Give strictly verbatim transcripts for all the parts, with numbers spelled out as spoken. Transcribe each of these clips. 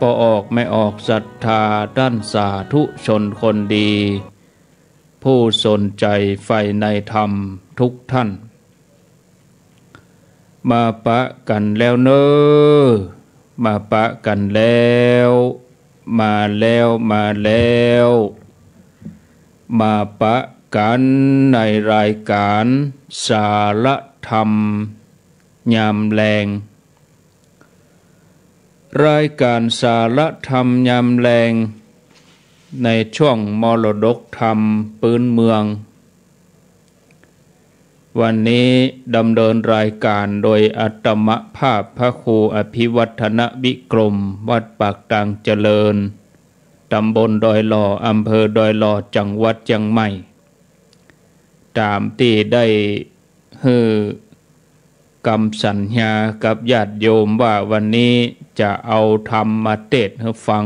ป้อออกแม่ออกศรัทธาต้านสาธุชนคนดี ผู้สนใจ๋ใฝ่ในธรรมทุกท่าน มาปะกั๋นแล้วเน่อ มาปะกั๋นแล้ว มาแล้ว มาแล้ว มาปะกั๋นในรายก๋านสาระธรรมยามแลง รายก๋านสาระธรรมยามแลง ในช่วงมรดกธรรมปื๊นเมือง วันนี้ดำเนินรายก๋านโดยอาตมาภาพพระครูอภิวัฒนวิกรม วัดปากตางเจริญ ต๋ำบลดอยหล่อ อำเภอดอยหล่อ จังหวัดเจียงใหม่ ต๋ามตี้ได้หื้อกำสัญญากับญาติโยมว่าวันนี้จะเอาธรรมมาเตสน์หื้อฟัง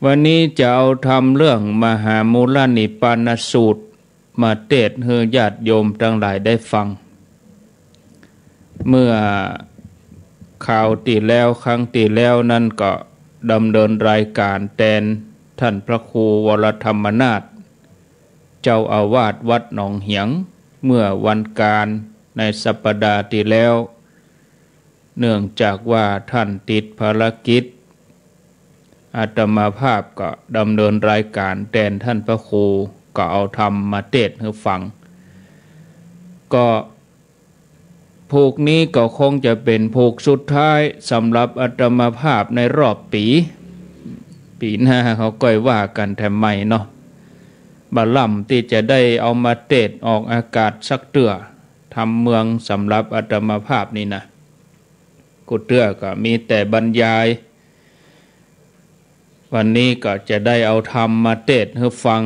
วันนี้จะเอาธรรมเรื่องมหามูลนิพพานสูตรมาเตสน์หื้อญาติโยมตังหลายได้ฟัง เมื่อคราวตี้แล้ว ครั้งตี้แล้วนั้นก็ดำเนินรายก๋านแตนท่านพระครูวรธรรมนาถ เจ้าอาวาสวัดหนองเหียง เมื่อวันก๋านในสัปดาห์ตี้แล้ว เนื่องจากว่าท่านติดภารกิจ อาตมาภาพก็ดำเนินรายก๋านแตนท่านพระครู ก็เอาธรรมมาเตสน์หื้อฟัง ก็ผูกนี้ก็คงจะเป๋นผูกสุดท้ายสำหรับอาตมาภาพในรอบปี๋ ปี๋หน้าเขาก้อยว่ากั๋นแถมใหม่เนาะ บ่ล่ำตี้จะได้เอามาเตสน์ออกอากาศสักเตื้อ ธรรมเมืองสำหรับอาตมาภาพนี่นะ กู้เตื้อก็มีแต่บรรยาย วันนี้ก็จะได้เอาธรรมมาเตสน์หื้อฟัง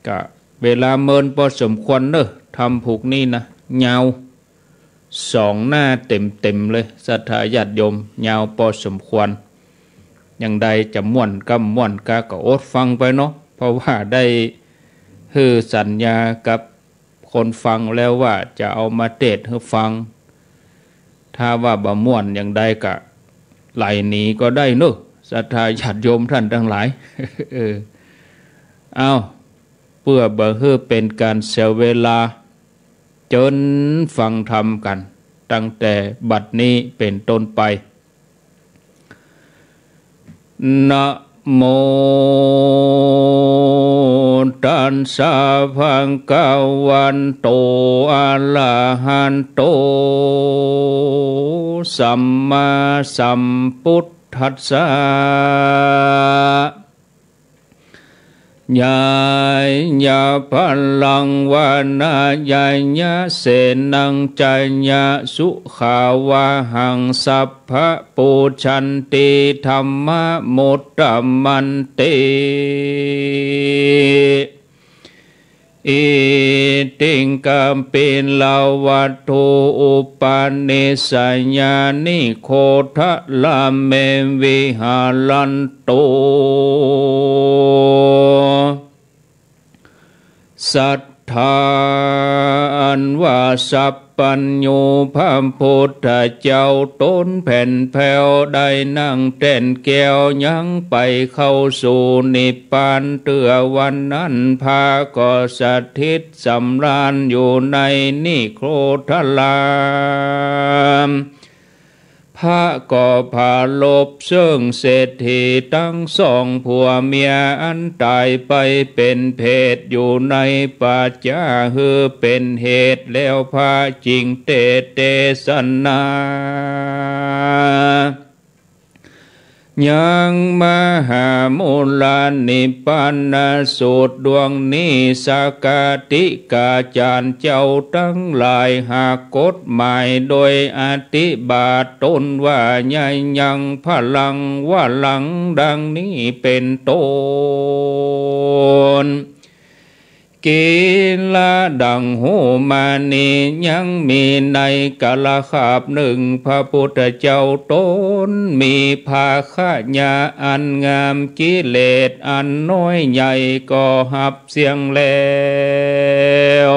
ก็เวลาเมินปอสมควรเน่อ ธรรมผูกนี้นะ ยาว สองหน้าเต๋มๆ เลย ศรัทธาญาติโยม ยาวปอสมควร อย่างใดจะม่วนก้ำม่วนกาก็อดฟังไปเนาะ เพราะว่าได้หื้อสัญญากับคนฟังแล้วว่าจะเอามาเตสน์หื้อฟัง ถ้าว่าบ่ม่วนอย่างใดก็ไหลหนีก็ได้เนาะ ศรัทธาญาติโยมท่านตังหลาย เออ เอา เปื้อบ่หื้อเป๋นก๋านเสียเวลา เจิญฟังธรรมกั๋น ตั้งแต่บัดนี้เป๋นต้นไป นะโม ตัสสะ ภะคะวะโต อะระหะโต สัมมาสัมพุทธัสสะ ยะยะ พะลัง วะนะ ยะยะ เสนะ จะยะ สุขาวะหัง สัพพะ ปูชชันติ ธัมมะ มุตตะมันติ อิติง กะปิละวัตถุ อุปะนิสสะยานิ โคฏะละเม วิหะรันตุ สัตถา อันว่าสัพพัญญูพระพุทธเจ้าต๋นแผ่นแผ้วได้นั่งแต้นแก้วยังไปเข้าสู่นิพพานเตื้อวันนั้น พระก็สถิตสำราญอยู่ในนิโครธาราม พระก็ผารบเซิ่งเศรษฐีตังสองผัวเมียอันต๋ายไปเป๋นเปรตอยู่ในป่าจ๊าหื้อเป๋นเหตุ แล้วพระจิ่งเตสน์เตสนา ยังมหามูลนิพพานสูตรดวงนี้ สกาติกาจ๋ารย์เจ้าตังหลายหากกฎหมายโดยอธิบาทต๋นว่า ยะยัง พะลัง วะรัง ดังนี้เป๋นต้น กิละดังหูมานี้ยังมีในกาละคาบหนึ่ง พระพุทธเจ้าต๋นมีภาคะญาอันงาม กิเลสอันน้อยใหญ่ก็หับเสี้ยงแล้ว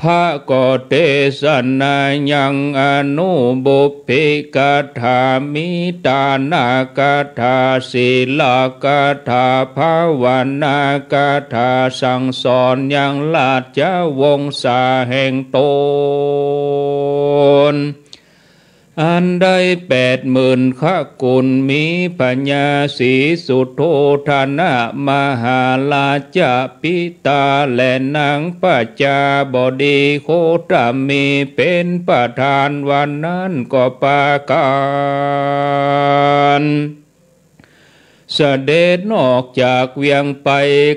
พระก็เตสนายังอนุบุพเพกถา มีตานะกถา ศีลกถา ภาวนาคาถา สั่งสอนยังราชวงศาแห่งต๋น อันได้แปดหมื่นคกุล มีพญาศรีสุโธธนะมหาราชปิตา และนางประชาบดีโคตมีเป๋นประธาน วันนั้นก็ปากั๋น เสด็จออกจากเวียงไป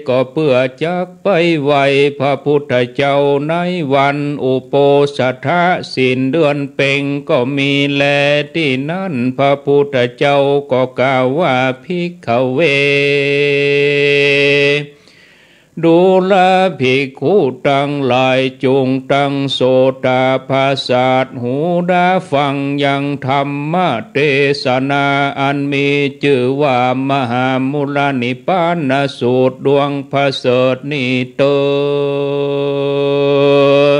ก็เปื้อจักไปไหว้พระพุทธเจ้าในวันอุโปสถศีลเดือนเพ็ญ ก็มีแลตี้นั้น พระพุทธเจ้าก็กล่าวว่า ภิกขเว ดูราภิกขุตังหลาย จุ่งตั้งโสตาประสาทหูดาฟังยังธรรมเตสนา อันมีจื้อว่ามหามุรนิพพานสูตรดวงประเสริฐนี้เต๊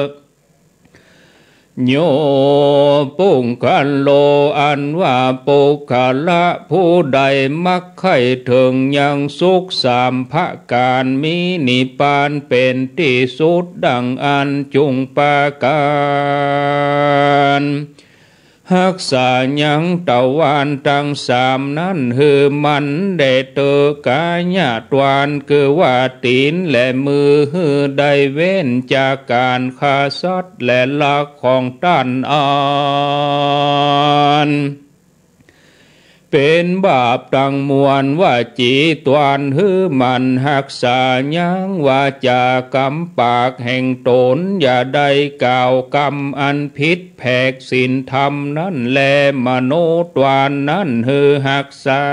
อะ โย ปุคคโล อันว่าปุคคละผู้ใดมักใค่เถิงยังสุขสามประก๋าน มีนิพพานเป๋นตี้สุดดั่งอั้น จุ่งปากั๋นฮักษายังตะวารตังสามนั้น หื้อมั่นแด่เต๊อะ กายะตวาร คือว่าตี๋นและมือ หื้อได้เว้นจากก๋านฆ่าสัตว์ และลักของต้านอันเป๋นบาปตังมวล วจีตวาร หื้อมั่นฮักษายังวาจากำปากแห่งต๋น อย่าได้กล่าวกำอันผิดแผกศีลธรรมนั้นแล มโนตวารนั้น หื้อฮักษา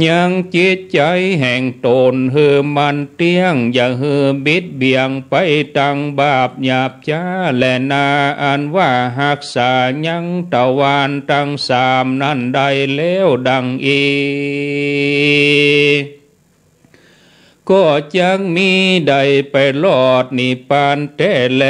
ยังจิตใจ๋แห่งต๋นหื้อมันเตี้ยง อย่าหื้อบิดเบี่ยงไปตางบาปหยาบจ๊าแลนา อันว่าฮักษายังตะวารตังสามนั้นได้แล้วดังอี้ ก็จักมีได้ไปรอดนิพพานแต๊แล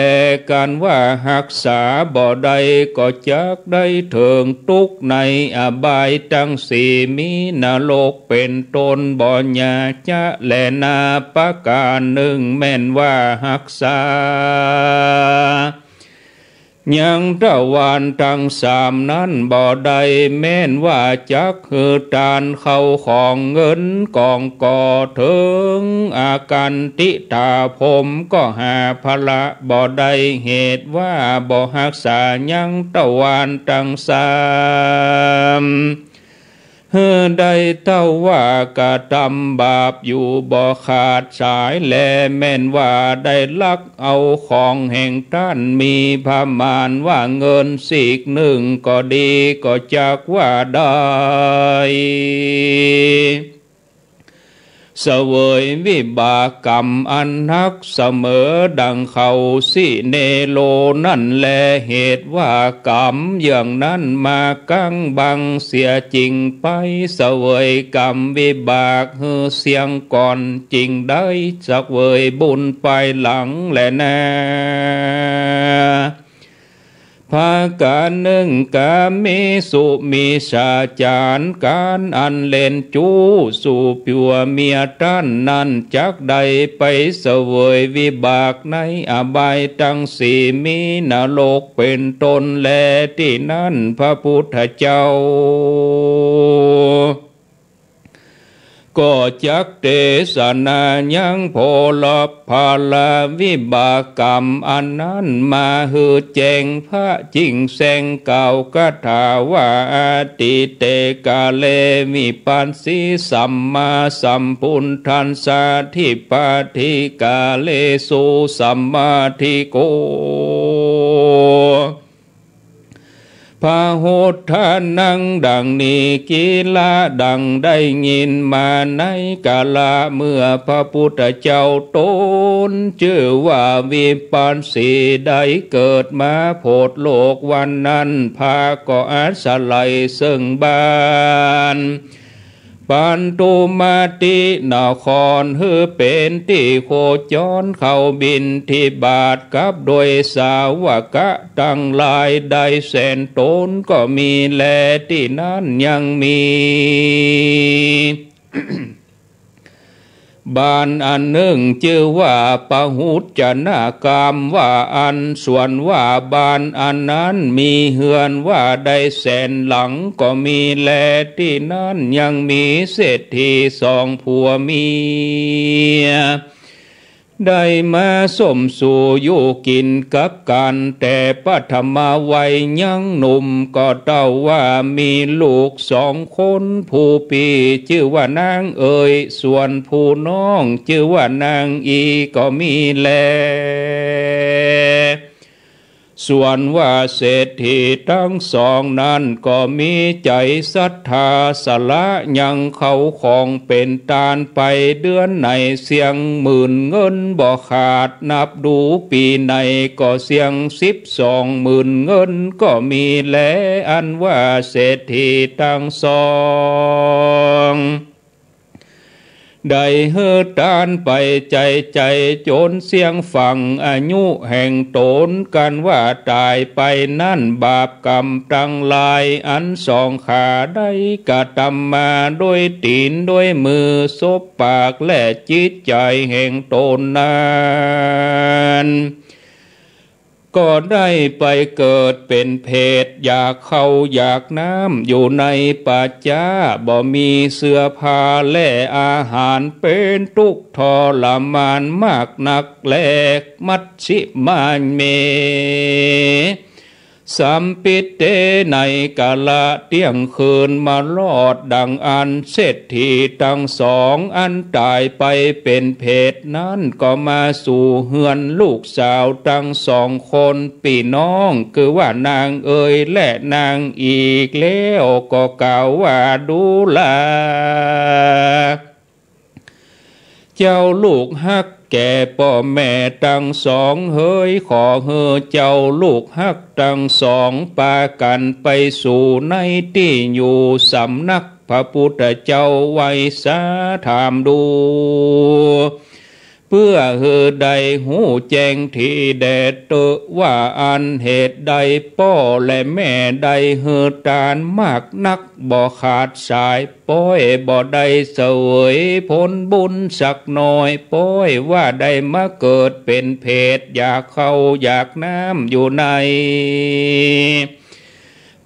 กันว่าฮักษาบ่ได้ก็จักได้เถิงตุ๊กข์ในอบายตังสี่ มีนรกเป๋นต้นบ่หยาจ๊ะแลนา ประก๋านนึ่งแม่นว่าฮักษา ยังตะวารตังสามนั้นบ่ได้ แม่นว่าจักหื้อตานเข้าของเงินกองก่อเถิงอาคันติถาพรหมก็หาผละบ่ได้ เหตุว่าบ่ฮักษายังตะวารตังสาม หื้อได้เต้าว่ากระตำบาปอยู่บ่ขาดสายแล แม่นว่าได้ลักเอาของแห่งต้านมีประมาณว่าเงินซีกนึ่งก็ดี ก็จักว่าได้ เสวยวิบากกรรมอันหนักเสมอดังเขาสิเนโรนั้นแล เหตุว่ากรรมอย่างนั้นมากั๋งบังเสียจริงไป เสวยกรรมวิบากหื้อเสี้ยงก่อน จึงได้เสวยบุญภายหลังแลนา ประก๋านนึ่ง กาเมสุมิจฉาจารก๋านอันเล่นจู้สู่ผัวเมียต้านนั้น จักได้ไปเสวยวิบากในอบายตังสี่ มีนรกเป๋นต้นแล ตี้นั้นพระพุทธเจ้า ก็จักเตสนายังโผลภาลวิบากกรรมอันนั้นมาหื้อแจ้ง พระจึ่งแสดงกล่าวคาถาว่า อทิเตกาเล วิปัสสีสัมมาสัมพุทธัสสา ทิปาทิกาเลสุ สัมมาทิโก พหุทธานัง ดังนี้ กิลา ดังได้ยินมาในกาละเมื่อพระพุทธเจ้าต๋นจื้อว่าวิปัสสีได้เกิดมาโผดโลกวันนั้น พระก็อาศัยเซิ่งบ้าน ปันธุมตินคร หื้อเป๋นตี้โคจรเข้าบิณฑบาตกับโดยสาวกะตังหลาย ได้แสนต๋นก็มีแล ตี้นั้นยังมี บ้านอันนึ่งจื้อว่าปหุจจนกามว่าอั้น ส่วนว่าบ้านอันนั้นมีเฮือนว่าได้แสนหลังก็มีแล ตี้นั้นยังมีเศรษฐีสองผัวเมีย ได้มาสมสู่อยู่กิ๋นกับกั๋น แต่ปฐมวัยยังหนุ่ม ก็เต้าว่ามีลูกสองคน ผู้ปี้จื้อว่านางเอย ส่วนผู้น้องจื้อว่านางอี ก็มีแล ส่วนว่าเศรษฐีตังสองนั้นก็มีใจ๋ศรัทธา สละยังเข้าของเป๋นตานไป เดือนไหนเสี้ยงหมื่นเงินบ่ขาด นับดูปี๋ไหนก็เสี้ยงสิบสองหมื่นเงินก็มีแล อันว่าเศรษฐีตังสอง ได้หื้อตานไปใจ๋ๆ จ๋นเสี้ยงฝั่งอายุแห่งต๋น กันว่าต๋ายไปนั้น บาปกรรมตังหลายอันสองข้าได้กระตำมา โดยตี๋นโดยมือ สบปากและจิตใจ๋แห่งต๋นนั้น ก็ได้ไปเกิดเป๋นเผต อยากข้าวอยากน้ำอยู่ในป่าจ๊า บ่มีเสื้อผ้าและอาหาร เป๋นตุ๊กข์ทรมานมากนักแล มัชฌิมาเม สัมปิเต ในกาละเตี้ยงคืน มารอดดังอั้น เศรษฐีตังสองอันต๋ายไปเป๋นเผตนั้น ก็มาสู่เฮือนลูกสาวตังสองคนปี้น้อง คือว่านางเอยและนางอี แล้วก็กล่าวว่า ดูรา เจ้าลูกฮักแก่ป้อแม่ตังสองเหย ขอหื้อเจ้าลูกฮักตังสองปากั๋นไปสู่ในตี้อยู่สำนักพระพุทธเจ้าไว้สาถามดู เปื้อหื้อได้ฮู้แจ้งตี้แด่เต๊อะว่าอันเหตุใดป้อและแม่ได้หื้อตานมากนักบ่ขาดสาย ป้อยบ่ได้เสวยผลบุญสักหน่อย ป้อยว่าได้มาเกิดเป๋นเผต อยากข้าวอยากน้ำอยู่ใน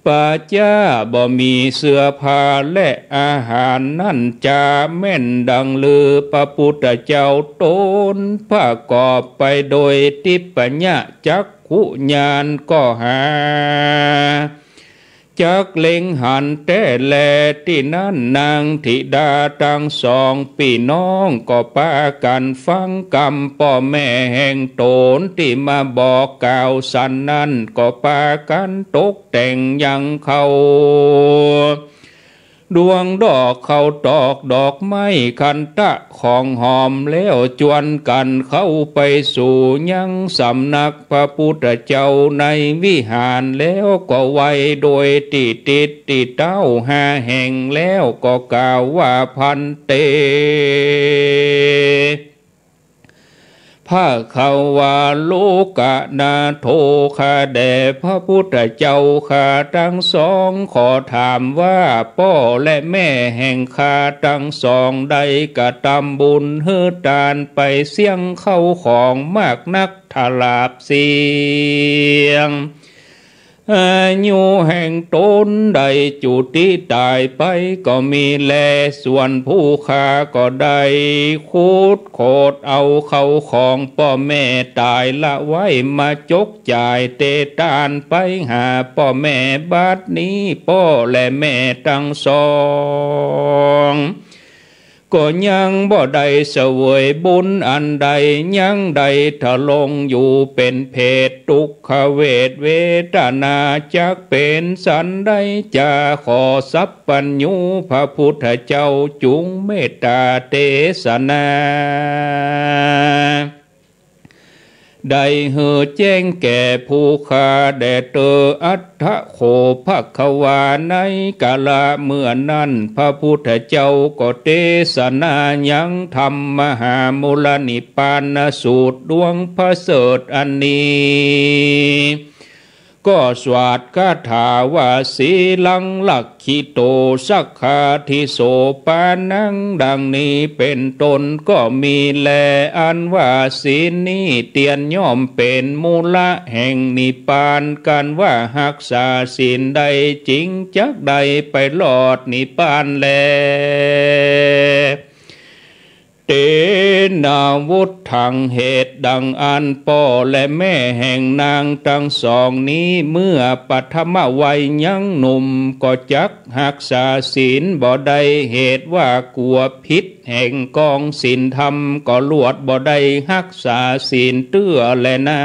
ป่าจ๊า บ่มีเสื้อผ้าและอาหารนั้นจา แม่นดังลือพระพุทธเจ้าต๋นประกอบไปโดยทิพยจักขุญาณก็หา จักเล็งหันแต๊แล ตี้นั้นนางธิดาตังสองปี้น้องก็ปากั๋นฟังกำป้อแม่แห่งต๋นตี้มาบอกกล่าวสันนั้น ก็ปากั๋นตกแต่งยังข้าว ดวงดอกข้าวตอกดอกไม้ขันตะของหอม แล้วจวนกั๋นเข้าไปสู่ยังสำนักพระพุทธเจ้าในวิหาร แล้วก็ไหว้โดยตี้ติดตี้เต๊าห้าแห่ง แล้วก็กล่าวว่า ภันเต ภควาโลกนาโถ ข้าแด่พระพุทธเจ้าข้าตังสอง ขอถามว่าป้อและแม่แห่งข้าตังสองได้กระตำบุญหื้อตานไปเสี้ยงเข้าของมากนักทราบเสี้ยง อายุแห่งต๋นได้จุติต๋ายไปก็มีแล ส่วนผู้ข้าก็ได้ขุดโขดเอาเข้าของป้อแม่ต๋ายละไว้มาจกจ่ายเตตานไปหาป้อแม่ บัดนี้ป้อและแม่ตังสอง ก็ยังบ่ได้เสวยบุญอันใด ยังได้ทรงอยู่เป๋นเผต ทุกขเวทเวทนาจักเป๋นสันใดจา ขอสัพพัญญูพระพุทธเจ้าจุงเมตตาเตสนา เ ได้หื้อแจ้งแก่ผู้ข้าแด่เตอ อัตถะโข ภควา ในกาละเมื่อนั้น พระพุทธเจ้าก็เตสนายังธรรมมหามูลนิพพานสูตรดวงประเสริฐอันนี้ ก็สวาทคาถาว่า สีลังลักขิโต สักขาทิโสปานัง ดังนี้เป๋นต้นก็มีแล อันว่าศีลนี้เตียนย่อมเป๋นมูละแห่งนิพพาน กันว่าฮักษาศีลได้จริง จักได้ไปรอดนิพพานแล เตนะ วุฒัง เหตุดังอั้น ป้อและแม่แห่งนางตังสองนี้ เมื่อปฐมวัยยังหนุ่ม ก็จักฮักษาศีลบ่ได้ เหตุว่ากั๋วผิดแห่งกองศีลธรรม ก็ลวดบ่ได้ฮักษาศีลเตื้อแลนา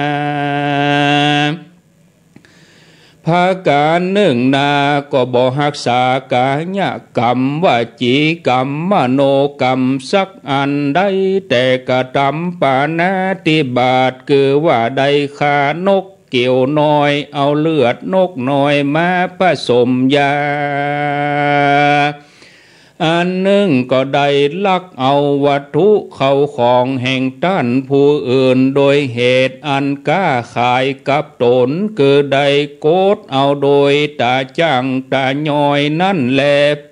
ประก๋านนึ่งนา ก็บ่ฮักษากายกรรม วจีกรรม มโนกรรมสักอันใด แต่กระตำปาณาติบาต คือว่าได้ฆ่านกเกียวน้อย เอาเลือดนกน้อยมาผสมยา อันนึ่งก็ได้ลักเอาวัตถุเข้าของแห่งต้านผู้อื่น โดยเหตุอันก๊าขายกับต๋น คือได้โกดเอาโดยต๋าจ้างต๋ายอยนั้นแล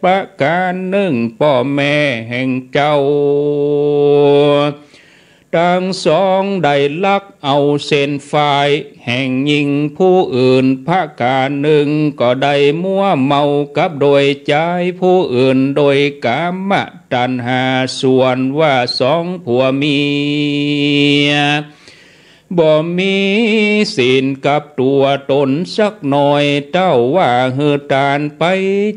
ประก๋านนึ่งป้อแม่แห่งเจ้าตังสองได้ลักเอาเส้นฝ้ายแห่งญิงผู้อื่น ประก๋านนึ่งก็ได้มัวเมากับโดยจายผู้อื่น โดยกามตัณหา ส่วนว่าสองผัวเมีย บ่มีศีลกับตั๋วต๋นสักหน่อย เต้าว่าหื้อตานไป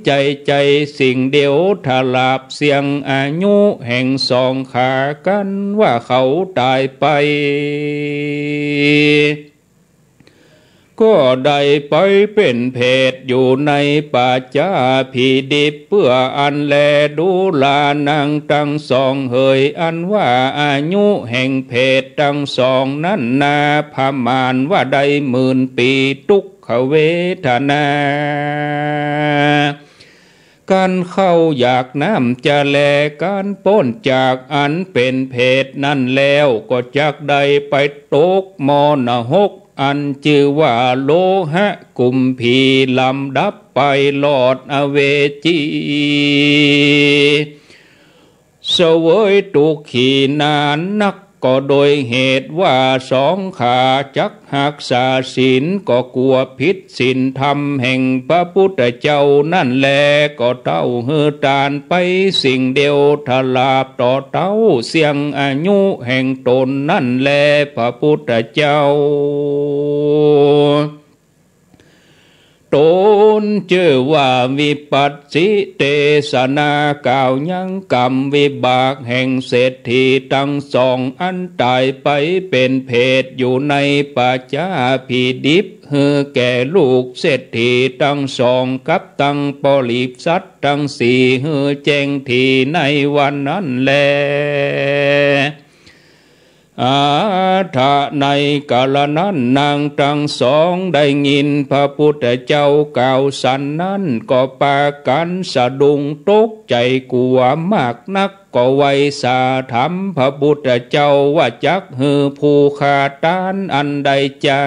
ใจ๋ๆ สิ่งเดียว ถ้าลาภเสี้ยงอายุแห่งสองขา กันว่าเขาต๋ายไป ก็ได้ไปเป๋นเปรตอยู่ในป่าจ๊าผีดิบ เปื้ออั้นแล ดูราหนางตังสองเหย อันว่าอายุแห่งเปรตตังสองนั้นนา ประมาณว่าได้หมื่นปี๋ ตุ๊กขเวทนา ก๋านเข้าอยากน้ำจะแล ก๋านป๊นจากอันเป๋นเปรตนั้นแล้ว ก็จักได้ไปตกหม้อนรก อันจื้อว่าโลหะกุมภีร์ ลำดับไปรอดอเวจี เสวยตุ๊กข์ขีนานนัก ก็โดยเหตุว่าสองขาจักฮักษาศีล ก็กั๋วผิดศีลธรรมแห่งพระพุทธเจ้านั้นแล ก็เต้าหื้อตานไปสิ่งเดียว ถ้าลาภต่อเต้าเสี้ยงอายุแห่งต๋นนั้นแล พระพุทธเจ้า ต๋นจื้อว่าวิปัสสิเตสนา กล่าวยังกรรมวิบากแห่งเศรษฐีตังสอง อันต๋ายไปเป๋นเปรตอยู่ในป่าจ๊าผีดิบ หื้อแก่ลูกเศรษฐีตังสอง กับตังบริษัทตังสี่ หื้อแจ้งถี่ในวันนั้นแล อัฏฐะ ในกาละนั้น นางตังสองได้ยินพระพุทธเจ้ากล่าวสันนั้น ก็ปากั๋นสะดุ้งตกใจ๋กั๋วมากนัก ก็ไหว้สาถามพระพุทธเจ้าว่า จักหื้อผู้ฆ่าต๋านอันใดจา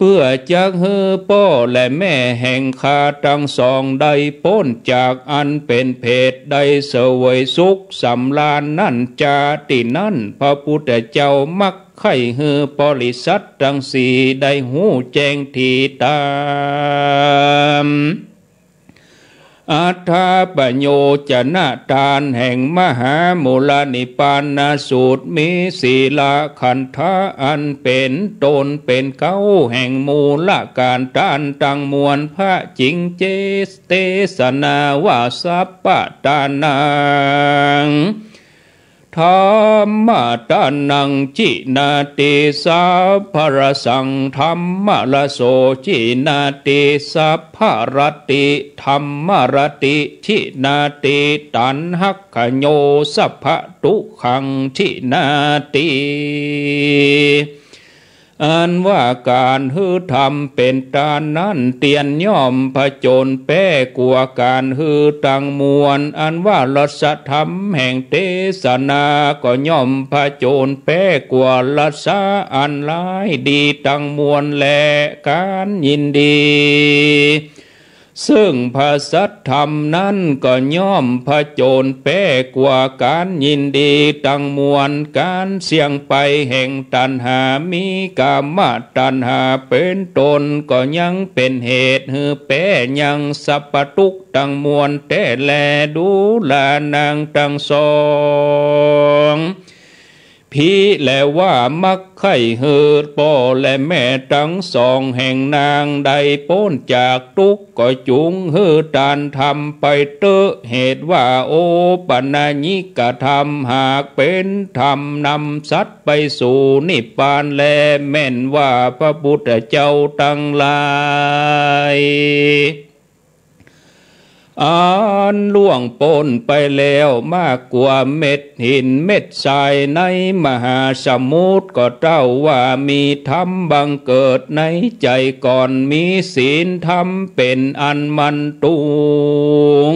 เปื้อจักหื้อป้อและแม่แห่งข้าตังสองได้ป๊นจากอันเป๋นเปรต ได้เสวยสุขสำราญนั้นจา ตี้นั้นพระพุทธเจ้ามักใค่หื้อบริษัทตังสี่ได้ฮู้แจ้งถี่ต๋าม อัฏฐปโยจนะตานแห่งมหามูลนิพพานสูตร มีสีลขันธะอันเป๋นต๋นเป๋นเก๊าแห่งมูลก๋านตานตังมวล พระจิงเจเตสนาว่า สัพพะตานัง ธัมมะตานัง จินาติ สัพพะรสสัง ธัมมะรสโส จินาติ สัพพะรัตติ ธัมมะรัตติ จินาติ ตัณหักขโย สัพพะทุกขัง จินาติ อันว่าก๋านหื้อธรรมเป๋นตานนั้น เตียนย่อมผจญแป๊กว่าก๋านหื้อตังมวล อันว่ารสธรรมแห่งเตสนาก็ย่อมผจญแป๊กว่ารสอันร้ายดีตังมวลแล ก๋านยินดี เซิ่งผสัตธรรมนั้นก็ย่อมผจญแป๊กว่าก๋านยินดีตังมวล ก๋านเสี้ยงไปแห่งตัณหา มีกามตัณหาเป๋นต้น ก็ยังเป๋นเหตุหื้อแป๊ยังสัพพะตุ๊กข์ตังมวลแต๊แล ดูราหนางตังสอง ภิ แลว่ามักใค่หื้อป้อและแม่ตังสองแห่งนางได้ป๊นจากตุ๊กข์ ก็จุงหื้อตานธรรมไปเต๊อะ เหตุว่าโอปะนัยยิกธรรมหากเป๋นธรรมนำสัตว์ไปสู่นิพพานแล แม่นว่าพระพุทธเจ้าตังหลาย อันล่วงป๊นไปแล้วมากกว่าเม็ดหินเม็ดทรายในมหาสมุทร ก็เต้าว่ามีธรรมบังเกิดในใจ๋ก่อน มีศีลธรรมเป๋นอันมั่นตุง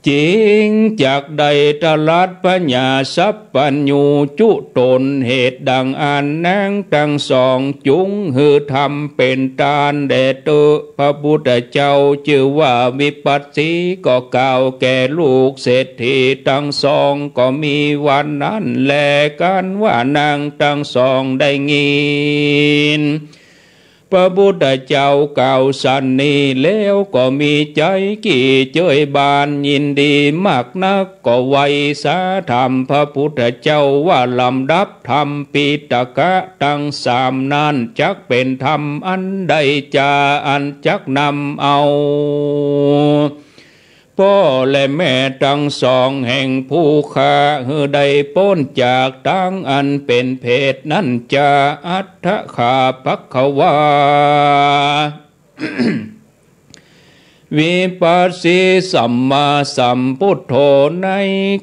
จึงจักได้ตรัสผญาสัพพัญญูจุตน เหตุดังอั้นนางตังสองจุงหื้อธรรมเป๋นตานแด่เต๊อะ พระพุทธเจ้าจื้อว่าวิปัสสี ก็กล่าวแก่ลูกเศรษฐีตังสอง ก็มีวันนั้นแล กันว่านางตังสองได้ยินพระพุทธเจ้ากล่าวสันนี้แล้ว ก็มีใจ๋กี่เจยบานยินดีมากนัก ก็ไหว้สาธรรมพระพุทธเจ้าว่าลำดับธรรมปิฎกะตังสามนั้น จักเป๋นธรรมอันใดจา อันจักนำเอาป้อและแม่ตังสองแห่งผู้ข้าหื้อได้ป๊นจากตางอันเป๋นเผตนั้นจา อัตถะขาภัควา วิปัสสีสัมมาสัมพุทโธ ใน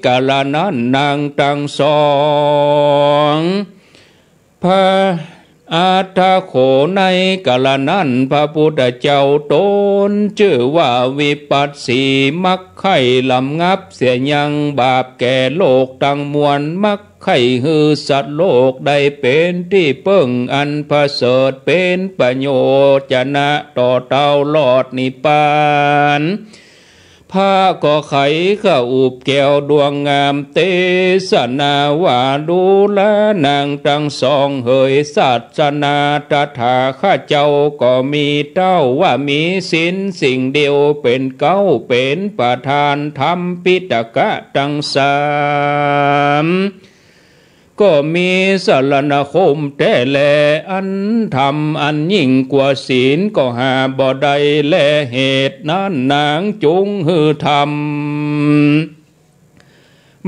กาละนั้นนางตังสอง พระอัตถะโข ในกาละนั้นพระพุทธเจ้าตนจื้อว่าวิปัสสี มักใค่รำงับเสียยังบาปแก่โลกตังมวล มัก ใค่หื้อสัตว์โลกได้เป๋นตี้เปิ้งอันประเสริฐ เป๋นประโยชนะต่อเต้ารอดนิพพาน พระก็ไขข้าอุบแก้วดวงงามเตสนาว่า ดูราหนางตังสองเหย ศาสนาตถาคตเจ้าก็มีเต้าว่ามีศีลสิ่งเดียวเป๋นเก๊า เป๋นประธานธรรมปิฎกะตังสาม ก็มีสรณคมแต๊แล อันธรรมอันยิ่งกว่าศีลก็หาบ่ได้แล เหตุนั้นนางจุงหื้อธรรม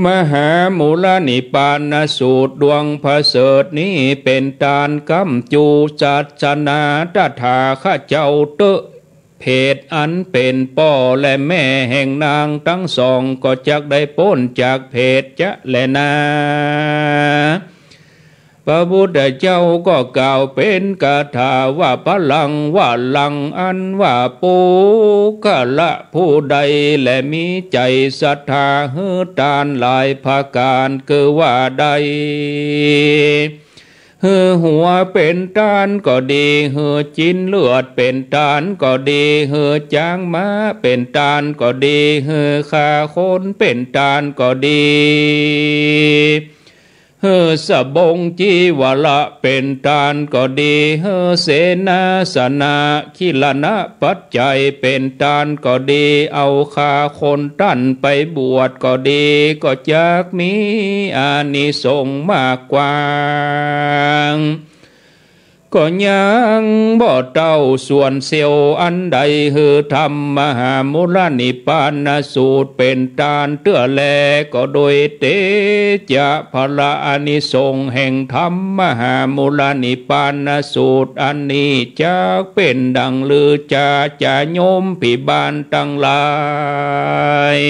มหามูลนิพพานสูตรดวงประเสริฐนี้เป๋นตานกำจูศาสนาตถาคตเจ้าเต๊อะ เผตอันเป๋นป้อและแม่แห่งนางตังสองก็จักได้ป๊นจากเผตจะแลนา พระพุทธเจ้าก็กล่าวเป๋นคาถาว่า พลังวะรัง อันว่าปุคคละผู้ใดแลมีใจ๋ศรัทธาหื้อตานหลายประก๋าน คือว่าได้ หื้อหัวเป๋นตานก็ดี หื้อจินเลือดเป๋นตานก็ดี หื้อจ๋างม้าเป๋นตานก็ดี หื้อฆ่าคนเป๋นตานก็ดี หื้อสบงจีวระเป๋นตานก็ดี หื้อเสนาสนะ คิลณะปัจจัยเป๋นตานก็ดี เอาฆ่าคนต้านไปบวชก็ดี ก็จักมีอานิสงส์มากกว้าง ก็ยังบ่เต้าส่วนเสี้ยวอันใด หื้อธรรมมหามูลนิพพานสูตรเป๋นตานเตื้อแล ก็โดยเตจ๊ะพละอานิสงส์แห่งธรรมมหามูลนิพพานสูตรอันนี้ จักเป๋นดังลือจา จะโยมภิบาลตังหลาย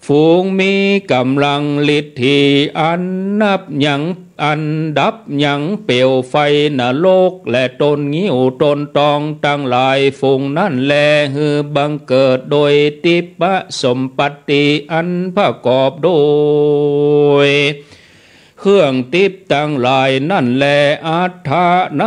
ฝูงมีก๋ำลังฤทธี อันดับยัง อันดับยังเปลวไฟนรก และต้นงิ้วต้นตองตังหลาย ฝูงนั้นแล หื้อบังเกิดโดยทิพยสมปัตติ อันประกอบโดย เครื่องทิพย์ตังหลายนั้นแล อัฏฐะ ใน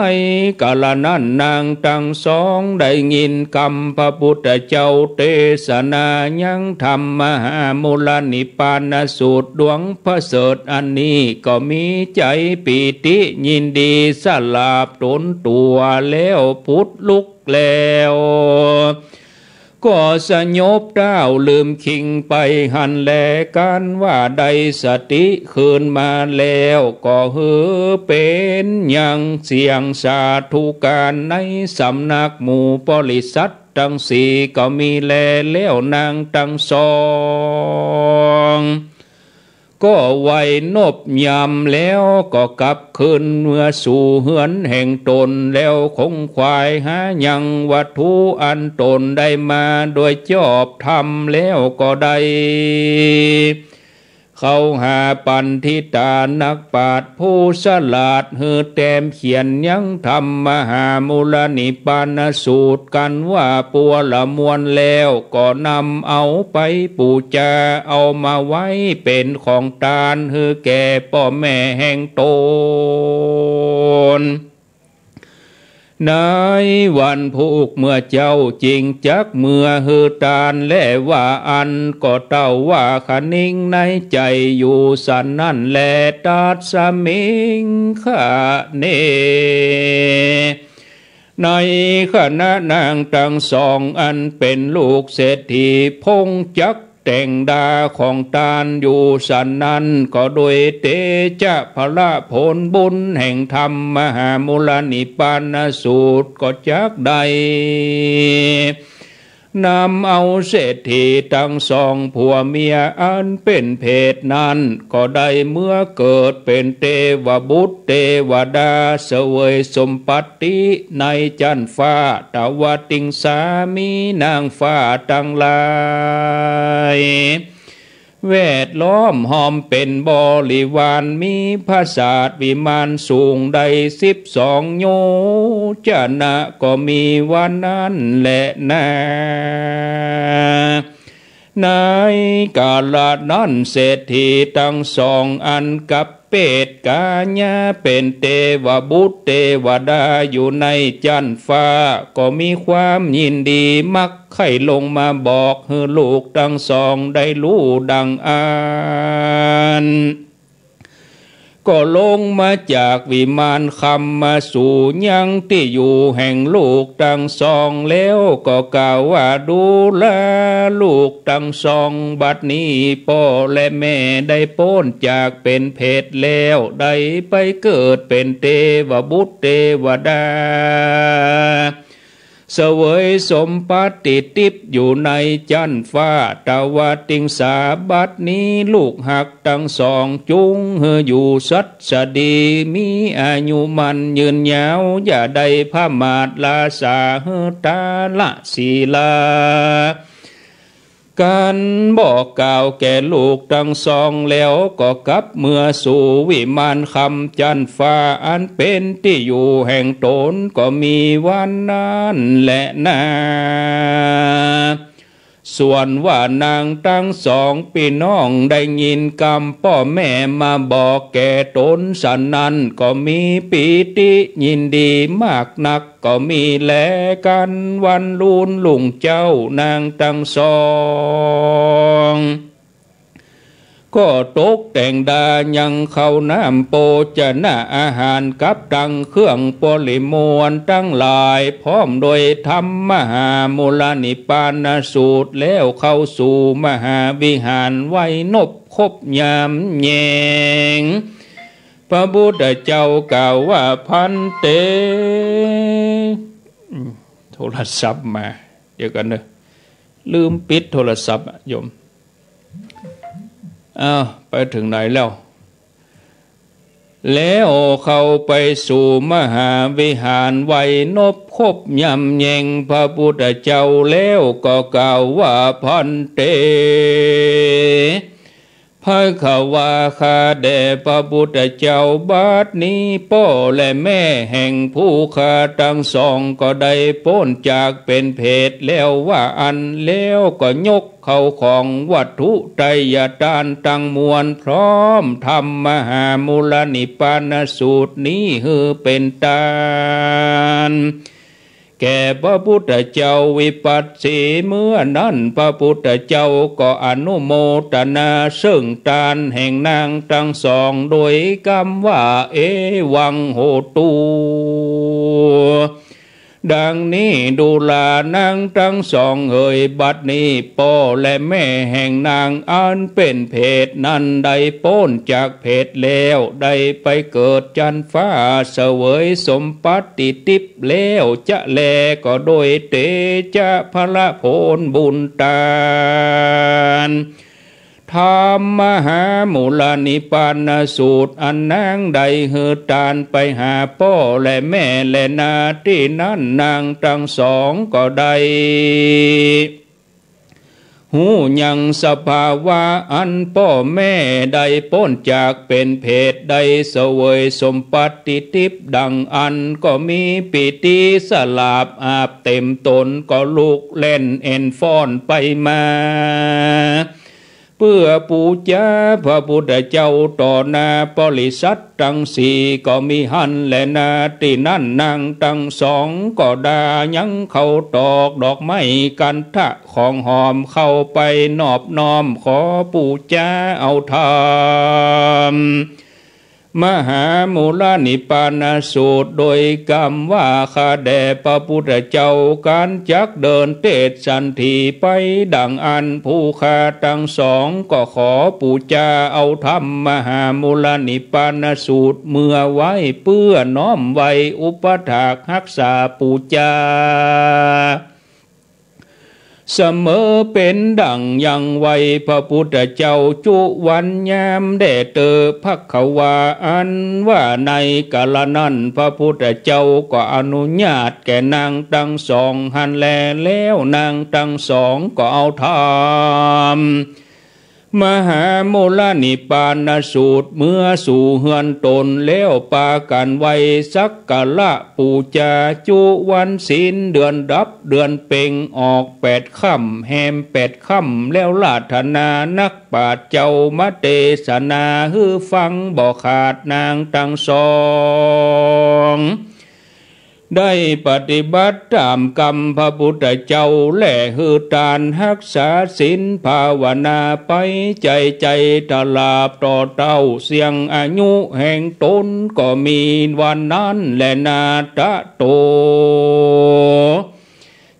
กาละนั้นนางตังสองได้ยินกำพระพุทธเจ้าเตสนายังธรรมมหามูลนิพพานสูตรดวงประเสริฐอันนี้ ก็มีใจ๋ปีติยินดีสลาบต๋นตั๋วแล้วผุดลุกแล้ว ก็สยบเต้าลืมคิงไปหั้นแล กันว่าได้สติคืนมาแล้ว ก็หื้อเป๋นยังเสียงสาธุการในสำนักหมู่บริษัทตังสี่ ก็มีแล แล้วนางตังสอง ก็ไหว้นบยำแล้วก็กลับคืนเมื่อสู่เฮือนแห่งต๋น แล้วขงขวายหายังวัตถุอันต๋นได้มาโดยชอบธรรมแล้วก็ได้ เข้าหาปัณฑิตานักปราชญ์ผู้ฉลาด หื้อแต้มเขียนยังธรรมมหามูลนิพพานสูตร กันว่าปัวละมวลแล้ว ก็นำเอาไปปู๋จา เอามาไว้เป๋นของตาน หื้อแก่ป้อแม่แห่งต๋น ในวันพูกเมื่อเจ๊า จึงจักเมือหื้อตานแลว่าอั้น ก็เต้าว่าคะนิงในใจ๋อยู่สันนั้นแล ตัสมิงคะเน ในขณะนางตังสองอันเป๋นลูกเศรษฐี พงจักแต่งดาของตานอยู่สันนั้น ก็โดยเตจ๊ะพละผลบุญแห่งธรรมมหามูลนิพพานสูตร ก็จักได้ นำเอาเศรษฐีตังสองผัวเมียอันเป๋นเพศนั้น ก็ได้เมือเกิดเป๋นเตวบุตรเตวดา เสวยสมบัติในจั๊นฟ้า ตวติงสา มีนางฟ้าตังหลาย แวดล้อมห้อมเป๋นบริวาร มีปราสาทวิมานสูงได้สิบสองโยจะนะ ก็มีวันนั้นแลนา ในกาละนั้นเศรษฐีตังสองอันกับเปตกายะเป๋นเตวบุตรเตวดาอยู่ในจั๊นฟ้า ก็มีความยินดีมักใค่ลงมาบอกหื้อลูกตังสองได้ฮู้ดังอั้น ก็ลงมาจากวิมานคำมาสู่ยังตี้อยู่แห่งลูกตังสอง แล้วก็กล่าวว่า ดูราลูกตังสอง บัดนี้ป้อและแม่ได้ป๊นจากเป๋นเพศแล้ว ได้ไปเกิดเป๋นเตวบุตรเตวดา เสวยสมบัติทิพย์อยู่ในจั๊นฟ้าตวติงสา บัดนี้ลูกฮักตังสองจุ่งหื้ออยู่สัตย์สดี มีอายุมั่นยืนยาว อย่าได้ผมาทราสาหื้อตาละสีลา กันบอกกล่าวแก่ลูกตังสองแล้วก็กลับเมือสู่วิมานคำจั๊นฟ้าอันเป๋นตี้อยู่แห่งต๋น ก็มีวันนั้นแลนา ส่วนว่านางตังสองปี้น้องได้ยินกำป้อแม่มาบอกแก่ต๋นสันนั้น ก็มีปีติยินดีมากนัก ก็มีแล กั๋นวันรุ่งเจ๊านางตังสอง ก็ตกแต่งดายังข้าวน้ำโภชนะอาหารกับตังเครื่องบริโภคตังหลาย พร้อมโดยธรรมมหามูลนิพพานสูตร แล้วเข้าสู่มหาวิหารไหว้นบครบยามแยง พระพุทธเจ้ากล่าวว่า ภันเต อืม โทรศัพท์มา เดี๋ยวก่อนเนอะ ลืมปิดโทรศัพท์อะโยม อ้าว ไปเถิงไหนแล้ว แล้วเข้าไปสู่มหาวิหาร ไหว้นบคบยำแยงพระพุทธเจ้าแล้วก็กล่าวว่า ภันเต ภะคะวา ข้าแด่พระพุทธเจ้า บัดนี้ป้อและแม่แห่งผู้ข้าตังสองก็ได้ป๊นจากเป๋นเปรตแล้วว่าอั้น แล้วก็ยก ข้าวของวัตถุไทยทานตังมวล พร้อมธรรมมหามูลนิพพานสูตรนี้หื้อเป๋นตาน แก่พระพุทธเจ้าวิปัสสี เมื่อนั้นพระพุทธเจ้าก็อนุโมตนาเซิ่งตานแห่งนางตังสอง โดยกำว่า เอวังโหตุ ดังนี้ดูรา นางตังสองเหย บัดนี้ป้อและแม่แห่งนางอันเป๋นเปรตนั้นได้ป๊นจากเปรตแล้ว ได้ไปเกิดจั๊นฟ้า เสวยสมบัติทิพย์แล้วจะแล ก็โดยเตชะพละผลบุญตาน ธรรมมหามูลนิพพานสูตรอันนางได้หื้อตานไปหาป้อและแม่แลนา ตี้นั้นนางตังสองก็ได้ฮู้ยังสภาวะอันป้อแม่ได้ป๊นจากเป๋นเปรต ได้เสวยสมบัติทิพย์ดังอั้น ก็มีปีติสลาบอาบเต๋มต๋น ก็ลุกแล่นแอ่นฟ้อนไปมา เปื้อปู๋จาพระพุทธเจ้าต่อหน้าปริษัทตังสี่ก็มีหั้นแลนา ตี้นั้นนางตังสองก็ดายังเข้าตอกดอกไม้คันธะของหอมเข้าไปนอบน้อมขอปู๋จาเอาธรรม มหามูลนิพพานสูตร โดยกำว่า ข้าแด่พระพุทธเจ้า ก๋านจักเดินเตชสันถีไปดังอั้น ผู้ข้าตังสองก็ขอปู๋จาเอาธรรมมหามูลนิพพานสูตรเมื่อไว้ เปื้อน้อมไหว้อุปัฏฐากฮักษาปู๋จา เสมอเป๋นดั่งยังไหว้พระพุทธเจ้าจุวันยามแด่เต๊อะ ภะคะวา อันว่าในกาละนั้น พระพุทธเจ้าก็อนุญาตแก่นางตังสองหั้นแล แล้วนางตังสองก็เอาธรรม มหามูลนิพพานสูตรเมือสู่เฮือนต๋น แล้วปากั๋นไหว้สักการะปู๋จาจุวันศีล เดือนดับเดือนเพ็งออกแปดค่ำแฮมแปดค่ำ แล้วราธนานักปราชญ์เจ้ามาเตสนาหื้อฟังบ่ขาด นางตังสอง ได้ปฏิบัติต๋ามกำพระพุทธเจ้า และหื้อตานฮักษาศีลภาวนาไป ใจ๋ใจ๋ตราบต่อเต้าเสี้ยงอายุแห่งต๋นก็มีวันนั้นแลนา ตะโต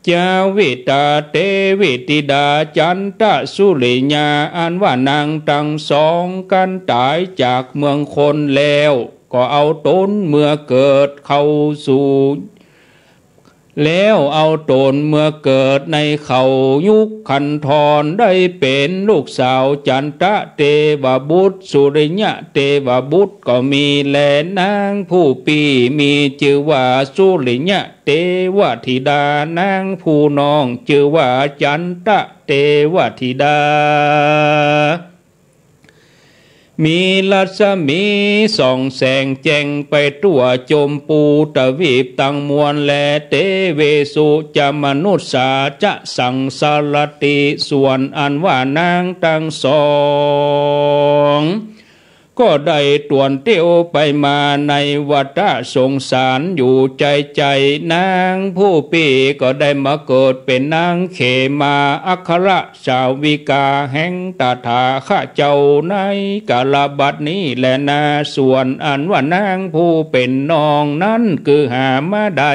จาวิตา เตวิติดา จันตะสุริยา อันว่านางตังสองกั๋นต๋ายจากเมืองคนแล้ว ก็เอาต๋นเมือเกิดเข้าสู่ แล้วเอาต๋นเมือเกิดในเขายุคขันธร ได้เป๋นลูกสาวจันตะเตวบุตร สุริยะเตวบุตรก็มีแล นางผู้ปี้มีจื้อว่าสุริยะเตวธิดา นางผู้น้องจื้อว่าจันตะเตวธิดา มีรัศมีส่องแสงแจ้งไปทั่วจมพูตวีปตังมวลแล เตเวสุจะมนุสสาจะสังสารติ ส่วนอันว่านางตังสอง ก็ได้ตวนเตียวไปมาในวัฏสงสารอยู่ใจ๋ใจ๋ นางผู้ปี้ก็ได้มาเกิดเป๋นนางเขมาอัครสาวิกาแห่งตถาคตเจ้าในกาลบัดนี้แลนา ส่วนอันว่านางผู้เป๋นน้องนั้นคือหามาได้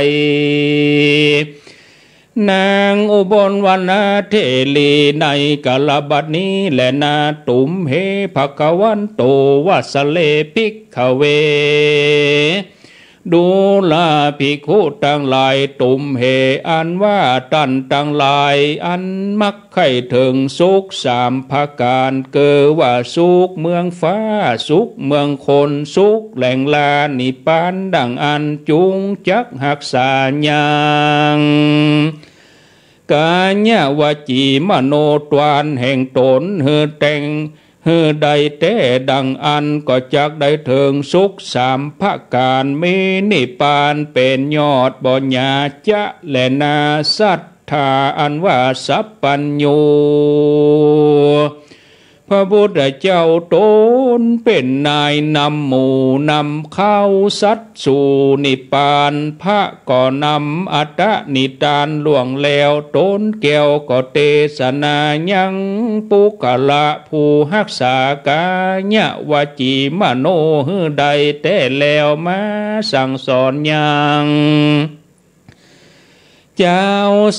นางอุบลวรรณเถรีในกาลบัดนี้แลนา ตุมเห ภะคะวันโต วาสะเล ภิกขะเว ดูราภิกขุตังหลาย ตุมเห อันว่าต้านตังหลาย อันมักใค่เถิงสุขสามประก๋าน เกอว่าสุขเมืองฟ้า สุขเมืองคน สุขแหล่งลานิพพาน ดังอั้นจุ่งจักฮักษายัง ก๋ายะวจีมโนทวารแห่งต๋น หื้อแต่ง หื้อได้แต๊ดังอั้น ก็จักได้เถิงสุขสามประก๋าน มีนิพพานเป๋นยอด บ่หยาจะแลนา สัตถาอันว่าสัพพัญญู พระพุทธเจ้าต๋นเป๋นนายนำหมู่นำเข้าสัตว์สู่นิพพาน พระก็นำอัตตนิทานล่วงแล้ว ต๋นแก้วก็เตสนายังปุคคละผู้ฮักษากายะวจีมโนหื้อได้แต๊แล้ว มาสั่งสอนยัง เจ้า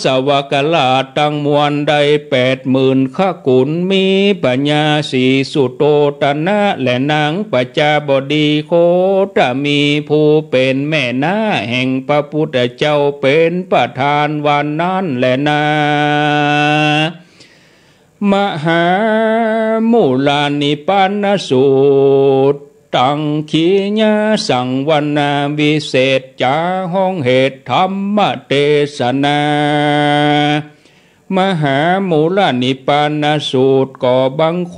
สวากราชตังมวลได้แปดหมื่นขกุล มีปัญญาสีสุโธทนะ และนางประจาบดีโคตมี ผู้เป๋นแม่น้าแห่งพระพุทธเจ้าเป๋นประธานวันนั้นแลนา มหามูลนิพพานสูตร ตังขียสังวนาวิเศษจา ฮ้องเหตุธรรมเตสนา มหามูลนิพพานสูตร ก็บังค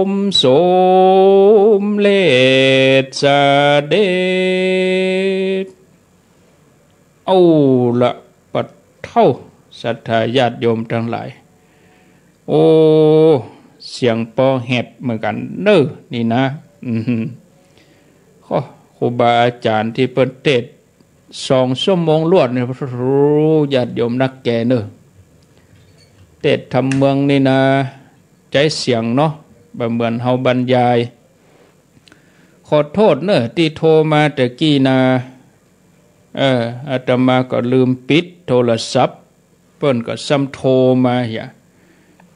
มสมเร็จเสด็จ เอาละ ปะเฒ่า ศรัทธาญาติโยมตังหลาย โอ้ เสียงปอแหบเหมือนกั๋นเน่อนี่นะ อืม โอ้ ครูบาอาจ๋ารย์ตี้เปิ้นเตสน์สองชั่วโมงรวดเนี่ย โอ้ ญาติโยมนักแก่เน่อ เตสน์ธรรมเมืองนี่นะ ใจ๊เสียงเนาะ บ่เหมือนเฮาบรรยาย ขอโต้ษเน่อตี้โทรมาตะกี้นา เออ อาตมาก็ลืมปิดโทรศัพท์ เปิ้นก็ซ้ำโทรมาเหีย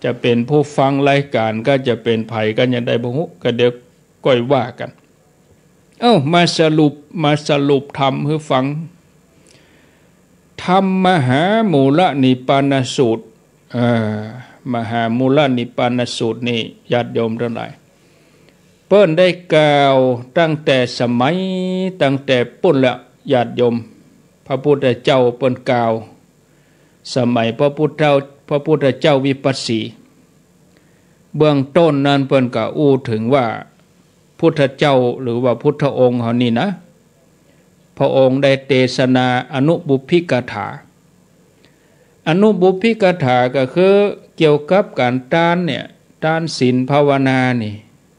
จะเป๋นผู้ฟังรายก๋าน ก็จะเป๋นใผก็ยังได้บ่ฮู้ ก็เดี๋ยวก้อยว่ากั๋น เอ้า มาสรุป มาสรุปธรรมหื้อฟัง ธรรมมหามูลนิพพานสูตร เอ่อ มหามูลนิพพานสูตรนี่ ญาติโยมตังหลาย เปิ้นได้กล่าวตั้งแต่สมัย ตั้งแต่ปู๊นแล้ว ญาติโยม พระพุทธเจ้าเปิ้นกล่าว สมัยพระพุทธเจ้า พระพุทธเจ้าวิปัสสี เบื้องต้นนั้นเปิ้นก็อู้เถิงว่า พุทธเจ้าหรือว่าพุทธองค์เฮานี่นะ พระองค์ได้เตสนาอนุบุพพิกถา อนุบุพพิกถาก็คือเกี่ยวกับก๋านตานเนี่ย ตานศีลภาวนานี่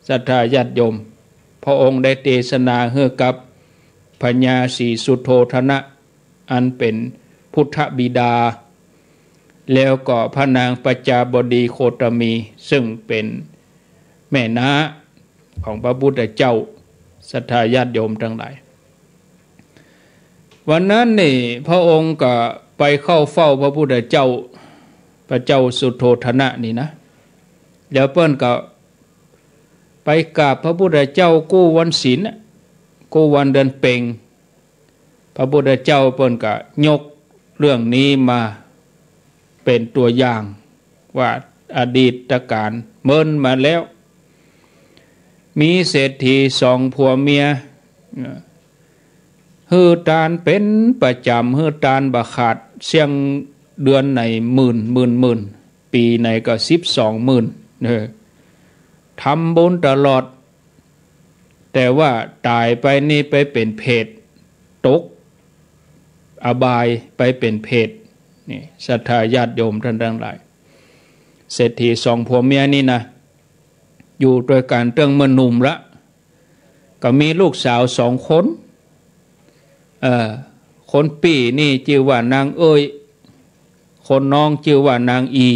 ศรัทธาญาติโยม พระองค์ได้เตสนาหื้อกับพญาสีสุโธทนะ อันเป๋นพุทธบิดา แล้วก็พระนางประจาบดีโคตมี ซึ่งเป๋นแม่น้าของพระพุทธเจ้า ศรัทธาญาติโยมตังหลาย วันนั้นนี่พระองค์ก็ไปเข้าเฝ้าพระพุทธเจ้า พระเจ้าสุโธทนะนี่นะ แล้วเปิ้นก็ไปกราบพระพุทธเจ้ากู้วันศีลน่ะ กู้วันเดือนเพ็ญ พระพุทธเจ้าเปิ้นก็ยกเรื่องนี้มาเป๋นตั๋วอย่าง ว่าอดีตกาลเมินมาแล้ว มีเศรษฐีสองผัวเมีย เอ่อ หื้อตานเป๋นประจ๋ำ หื้อตานบ่ขาด เสี้ยงเดือนไหนหมื่น หมื่น หมื่น ปี๋ไหนก็สิบสองหมื่น เออ ทำบุญตลอด แต่ว่าต๋ายไปนี่ไปเป๋นเปรต ตกอบายไปเป๋นเปรต นี่ ศรัทธาญาติโยมต้านตังหลาย เศรษฐีสองผัวเมียนี่นะ อยู่ตวยกั๋นเตื้องเมื่อหนุ่มละ ก็มีลูกสาวสองคน เอ่อ คนปี้นี่จื้อว่านางเอย คนน้องจื้อว่านางอี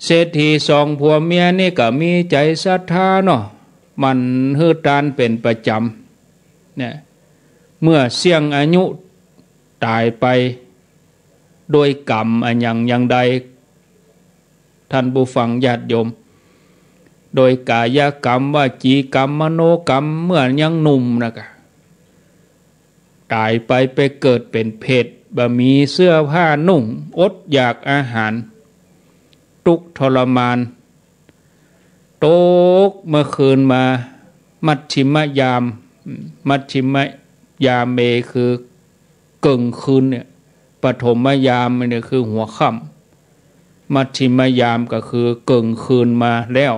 เศรษฐีสองผัวเมียนี่ก็มีใจ๋ศรัทธาเนาะ หมั่นหื้อตานเป๋นประจ๋ำ เนี่ย เมื่อเสี้ยงอายุต๋ายไป โดยกรรมอะหยังอย่างใด ท่านผู้ฟังญาติโยม โดยก๋ายกรรม วจีกรรม มโนกรรม เมื่อยังหนุ่มนะกะ ต๋ายไปไปเกิดเป๋นเปรต บ่มีเสื้อผ้านุ่ง อดอยากอาหาร ตุ๊กข์ทรมาน ตกเมื่อคืนมา มัชฌิมยาม มัชฌิมยามเม คือเกิ่งคืนเนี่ย ปฐมยามเนี่ยคือหัวค่ำ มัชฌิมยามก็คือเกิ่งคืนมาแล้ว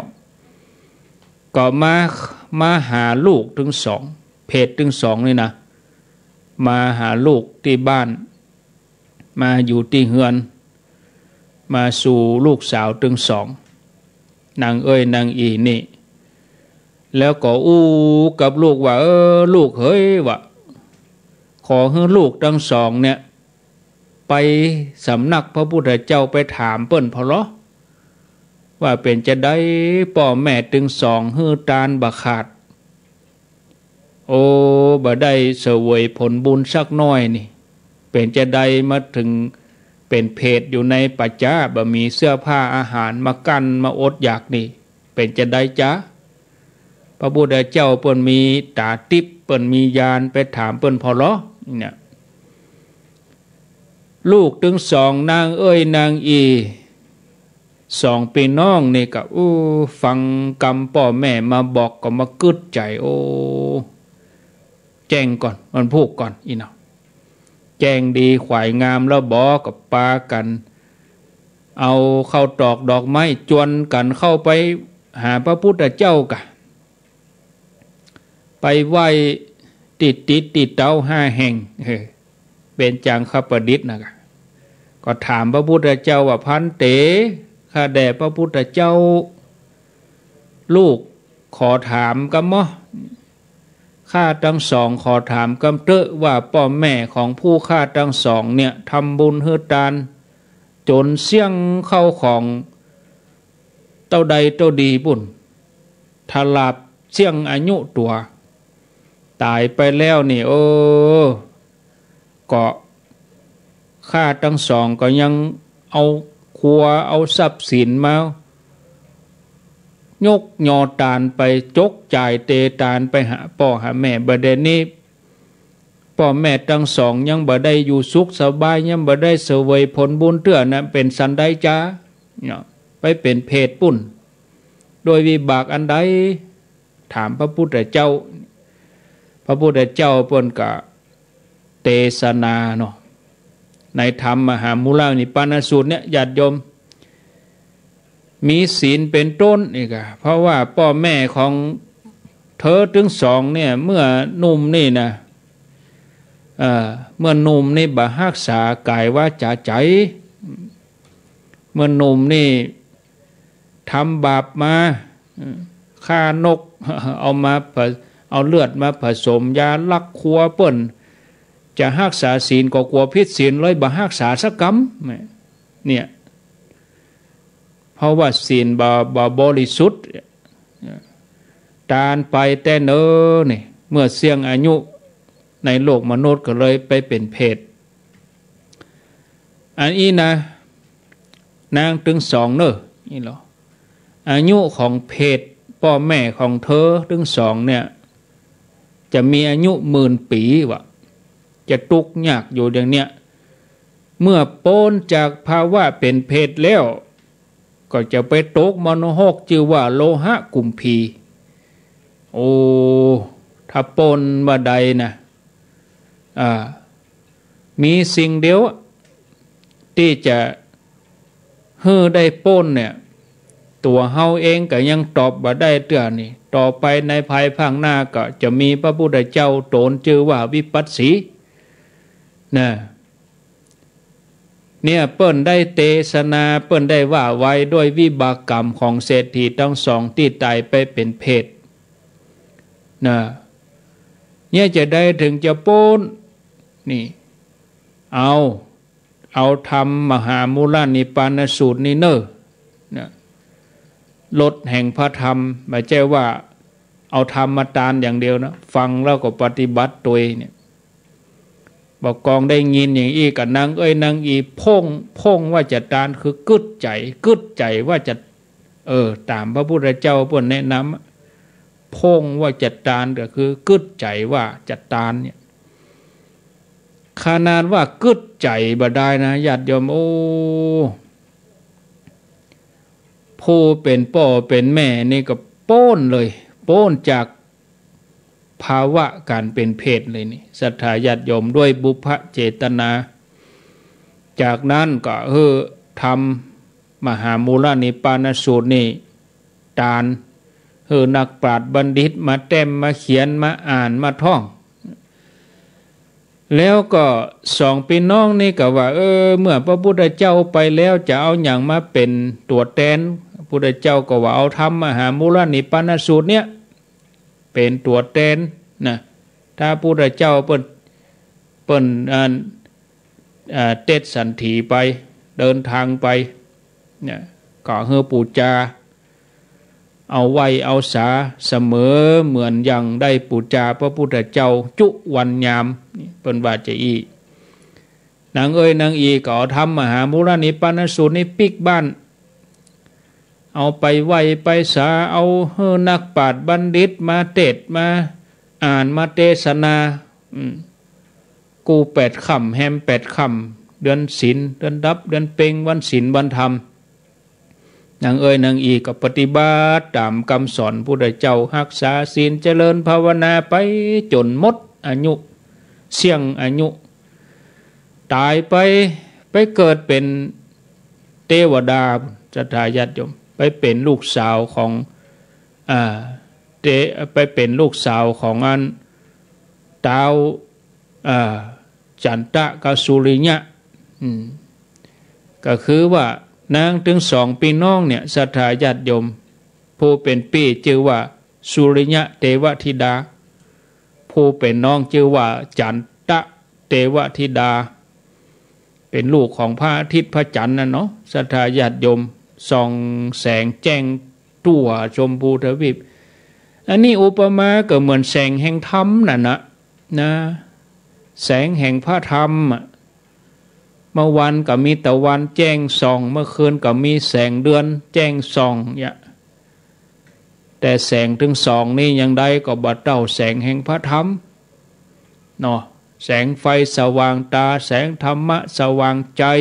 ก็มา มาหาลูกตึงสอง เปรตตึงสองนี่นะ มาหาลูกตี้บ้าน มาอยู่ตี้เฮือน มาสู่ลูกสาวตึงสอง นางเอ้ยนางอี่นี่ แล้วก็อู้กับลูกว่า เออ ลูกเหย ว่า ขอหื้อลูกตึงสองเนี่ย ไปสำนักพระพุทธเจ้าไปถามเปิ้นผ่อลอ ว่าเป๋นจาใดป้อแม่ตึงสองหื้อตานบ่ขาด โอ้ บ่ได้เสวยผลบุญสักหน้อยนี่ เป๋นจาใดมาเถิงเป๋นเปรตอยู่ในป่าจ๊า บ่มีเสื้อผ้าอาหารมากั้นมาอดอยากนี่ เป๋นจาใดจ๊ะ พระพุทธเจ้าเปิ้นมีต๋าติ๊บ เปิ้นมีญาณ ไปถามเปิ้นผ่อลอ เนี่ย ลูกตึงสอง นางเอ้ยนางอี่ สองปี้น้องนี่ก็ อู้ ฟังกำป้อแม่มาบอกก็มากึ๊ดใจ๋ โอ้ แจ้งก่อน มันพูกก่อน อี่เนาะ แจ้งดีขวายงามแล้วบ่ ก็ปากั๋น เอาข้าวตอกดอกไม้ จวนกั๋นเข้าไปหาพระพุทธเจ้ากะ ไปไหว้ตี้ติดตี้เต๊าห้าแห่ง เออ เบญจางคประดิษฐ์นะกะ ก็ถามพระพุทธเจ้าว่า ภันเต ข้าแด่พระพุทธเจ้า ลูกขอถามกำเนาะ ข้าตึงสองขอถามกำเต๊อะว่าป้อแม่ของผู้ข้าตึงสองเนี่ยทำบุญหื้อตาน จ๋นเสี้ยงเข้าของเต้าใดเต้าดีปุ้น ถลาบเสี้ยงอายุตั๋ว ต๋ายไปแล้วนี่ เออ ก็ข้าตึงสองก็ยังเอาครัวเอาทรัพย์สินมา ยกยอตานไป จกจ่ายเตตานไปหาป้อหาแม่ บ่าเดี่ยวนี้ ป้อแม่ตึงสองยังบ่ได้อยู่สุขสบาย ยังบ่ได้เสวยผลบุญเตื้อนะ เป๋นสันใดจ๊ะ เนาะ ไปเป๋นเปรตปุ้น โดยวิบากอันใด ถามพระพุทธเจ้า พระพุทธเจ้าเปิ้นก็เตสนาเนาะ ในธรรมมหามูลนิปปานสูตรเนี่ย ญาติโยม มีศีลเป๋นต้นนี่กะ เพราะว่าป้อแม่ของเธอตึงสองเนี่ย เมื่อหนุ่มนี่นะ เอ่อ เมื่อหนุ่มนี่บ่ฮักษากายวาจาใจ๋ เมื่อหนุ่มนี่ทำบาปมา ฆ่านก เอามาผะ- เอาเลือดมาผสมยาลักครัวเปิ้น จะฮักษาศีลก็กั๋วผิดศีลเลย บ่ฮักษาสักกำ เนี่ย เพราะว่าศีลบ่- บ่บริสุทธิ์ ตานไปแต๊เนิ่นนี่ เมื่อเสี้ยงอายุในโลกมนุษย์ก็เลยไปเป๋นเปรต อันอี้นะ นางตึงสองเน่อ นี่เหรอ อายุของเปรตป้อแม่ของเธอตึงสองเนี่ย จะมีอายุหมื่นปี๋วะ จะตุ๊กข์ยากอยู่อย่างเนี้ย เมื่อป๊นจากภาวะเป๋นเปรตแล้ว ก็จะไปตกมรณหกจื้อว่าโลหะกุมพี โอ้ ถ้าป๊นบ่าใดนะ อ่า มีสิ่งเดียวตี้จะหื้อได้ป๊นเนี่ย ตั๋วเฮาเองก็ยังตอบบ่าได้เตื้อนี่ ต่อไปในภายภาคหน้าก็จะมีพระพุทธเจ้าต๋นจื้อว่าวิปัสสี นะ เนี่ยเปิ้นได้เตสนา เปิ้นได้ว่าไว้ด้วยวิบากกรรมของเศรษฐีตึงสองตี้ต๋ายไปเป๋นเปรต นะ เนี่ยจะใดเถิงจะป๊น นี่ เอา เอาธรรมมหามูลนิปปานสูตรนี่เน่อ นะ รสแห่งพระธรรม บ่ใจ้ว่าเอาธรรมมาตานอย่างเดียวนะ ฟังแล้วก็ปฏิบัติตวยเนี่ย บ่ากองได้ยินอย่างอี้ก็นางเอ้ยนางอี พ่ง พ่งว่าจะตาน คือกึ๊ดใจ๋ กึ๊ดใจ๋ว่าจะ เออ ต๋ามพระพุทธเจ้าเปิ้นแนะนำ พ่งว่าจะตาน ก็คือกึ๊ดใจ๋ว่าจะตานเนี่ย ขนาดว่ากึ๊ดใจ๋บ่ได้นะ ญาติโยม โอ้ ผู้เป๋นป้อเป๋นแม่นี่ก็ป๊นเลย ป๊นจากภาวะก๋านเป๋นเปรตเลยนี่ ศรัทธาญาติโยม ด้วยบุพเจตนา จากนั้นก็หื้อทำมหามูลนิปปานสูตรนี่ตาน หื้อนักปราชญ์บัณฑิตมาแต้ม มาเขียน มาอ่าน มาท่อง แล้วก็สองปี้น้องนี่ก็ว่า เออ เมื่อพระพุทธเจ้าไปแล้ว จะเอาหยังมาเป๋นตั๋วแตน พุทธเจ้าก็ว่าเอาทำมหามูลนิปปานสูตรเนี่ยเป๋นตั๋วแตนนะ ถ้าพุทธเจ้าเปิ้น เปิ้น อัน อ่า เตสสันถีไป เดินทางไปเนี่ย ก็หื้อปู๋จา เอาไหว้เอาสาเสมอเหมือนอย่างได้ปู๋จาพระพุทธเจ้าจุวันยาม นี่เปิ้นว่าจะอี้ นางเอ้ยนางอีก็เอาทำมหามูลนิปปานสูตรนี่ปิ๊กบ้าน เอาไปไหว้ไปสา เอาหื้อนักปราชญ์บัณฑิตมาเตสน์มาอ่านมาเตสนา อืม กู้แปดค่ำแฮมแปดค่ำ เดือนศีล เดือนดับ เดือนเพ็ญ วันศีลวันธรรม นางเอ้ยนางอีก็ปฏิบัติต๋ามกำสอนพุทธเจ้า ฮักษาศีล เจริญภาวนาไปจ๋นหมดอายุ เสี้ยงอายุ ต๋ายไป ไปเกิดเป๋นเตวดา ศรัทธาญาติโยม ไปเป๋นลูกสาวของ อ่า เต ไปเป๋นลูกสาวของอัน ท้าว อ่า จันทะกับสุริยะ อืม ก็คือว่านางตึงสองปี้น้องเนี่ย ศรัทธาญาติโยม ผู้เป๋นปี้จื้อว่าสุริยะเตวธิดา ผู้เป๋นน้องจื้อว่าจันทะเตวธิดา เป๋นลูกของพระอาทิตย์พระจันทร์น่ะเนาะ ศรัทธาญาติโยม ส่องแสงแจ้งทั่วชมพูทวีป อันนี้อุปมาก็เหมือนแสงแห่งธรรมน่ะนะ นะ แสงแห่งพระธรรมอะ เมื่อวันก็มีตะวันแจ้งส่อง เมื่อคืนก็มีแสงเดือนแจ้งส่องเนี่ย แต่แสงตึงสองนี่ยังใดก็บ่เต้าแสงแห่งพระธรรมเนาะ แสงไฟสว่างต๋า แสงธรรมะสว่างใจ๋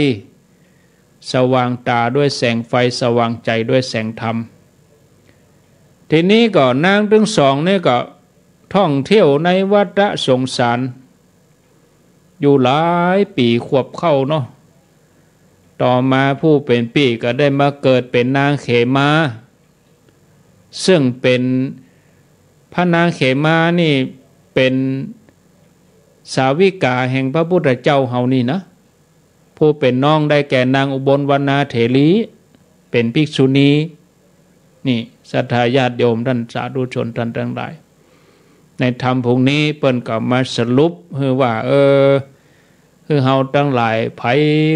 สว่างต๋าด้วยแสงไฟ สว่างใจ๋ด้วยแสงธรรม ทีนี้ก็นางตึงสองนี่ก็ท่องเที่ยวในวัฏสงสาร อยู่หลายปี๋ขวบเข้าเนาะ ต่อมาผู้เป๋นปี้ก็ได้มาเกิดเป๋นนางเขมา ซึ่งเป๋น พระนางเขมานี่เป๋นสาวิกาแห่งพระพุทธเจ้าเฮานี่นะ ผู้เป๋นน้องได้แก่นางอุบลวรรณาเถรี เป๋นภิกษุณี นี่ ศรัทธาญาติโยมต้านสาธุชนต้านตังหลาย ในธรรมพวกนี้เปิ้นก็มาสรุปหื้อว่า เออ หื้อเฮาตังหลายใผ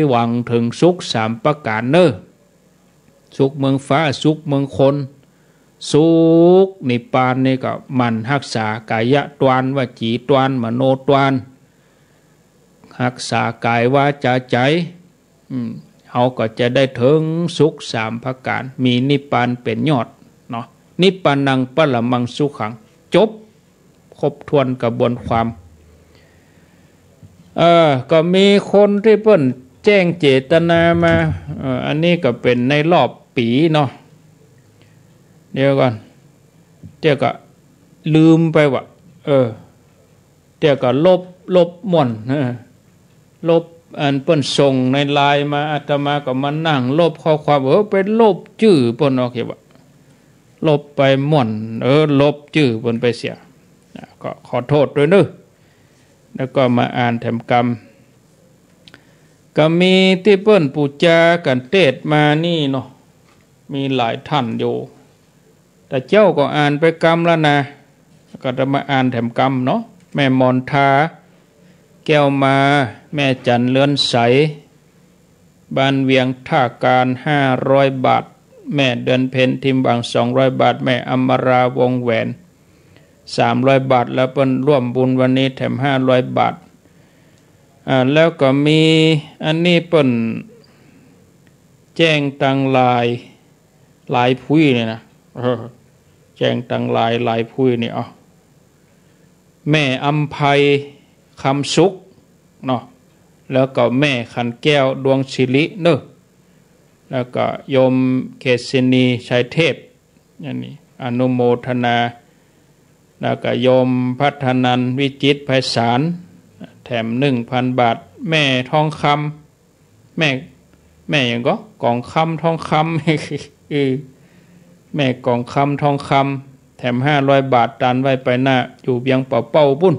หวังเถิงสุขสามประก๋านเน่อ สุขเมืองฟ้า สุขเมืองคน สุขนิพพานนี่ก็หมั่นฮักษากายะตวาน วจีตวาน มโนตวาน ฮักษากายวาจาใจ๋ อืม เฮาก็จะได้เถิงสุขสามประก๋าน มีนิพพานเป๋นยอดเนาะ นิพพานังปรมังสุขัง จบ ครบถ้วนกระบวนความ เออ ก็มีคนตี้เปิ้นแจ้งเจตนามา เออ อันนี้ก็เป๋นในรอบปี๋เนาะ เดี๋ยวก่อน เดี๋ยวก็ลืมไปว่ะ เออ เดี๋ยวก็ลบ ลบม่วน เออ ลบอันเปิ้นส่งในไลน์มา อาตมาก็มานั่งลบข้อความ เออ ไปลบจื้อเปิ้นออกเหียว่ะ ลบไปม่วน เออ ลบจื้อเปิ้นไปเสีย อ่ะ ก็ขอโต้ษด้วยเนาะ แล้วก็มาอ่านแถมกำ ก็มีตี้เปิ้นปู๋จากั๋นเตสน์มานี่เนาะ มีหลายต้านอยู่ แต่เจ้าก็อ่านไปกำแล้วนะ ก็จะมาอ่านแถมกำเนาะ แม่มนทา แก้วมา แม่จันเรือนใส บ้านเวียงท่ากาญ ห้าร้อยบาท แม่เดือนเพ็ญ ทิมหวัง สองร้อยบาท แม่อมรา วงแหวน สามร้อยบาท แล้วเปิ้นร่วมบุญวันนี้แถม ห้าร้อยบาท อ่า แล้วก็มีอันนี้เปิ้นแจ้งตังลาย ลายพุ้ยนี่นะ เออ แจ้งตังลาย ลายพุ้ยนี่ เอา แม่อำไพ คำสุข เนาะ แล้วก็แม่ขันแก้ว ดวงสิริ เนาะ แล้วก็โยมเกษณี ชัยเทพ อันนี้อนุโมทนา แล้วก็โยมพัฒนันท์ วิจิตรไพศาล แถมหนึ่งพันบาท แม่ทองคำ แม่ แม่หยังก็ กองคำ ทองคำ เออ แม่กองคำ ทองคำ แถมห้าร้อยบาท ตานไหว้ไปหน้า อยู่เวียงป่าเป้าปุ้น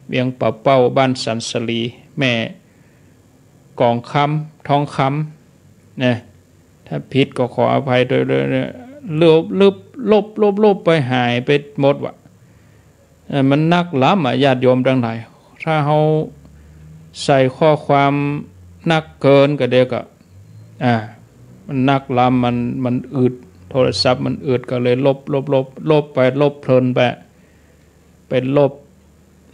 เวียงป่าเป้า บ้านสันสลี แม่กองคำ ทองคำ นะ ถ้าผิดก็ขออภัยด้วย ด้วย ด้วย ลบ ลบ ลบ ลบ ลบไป หายไปหมดวะ เออ มันนักล้ำอะ ญาติโยมตังหลาย ถ้าเฮาใส่ข้อความนักเกินก็เดี๋ยวก็ อ่า มันนักล้ำ มัน มันอืด โทรศัพท์มันอืด ก็เลยลบ ลบ ลบ ลบไป ลบเพลินไป ไปลบ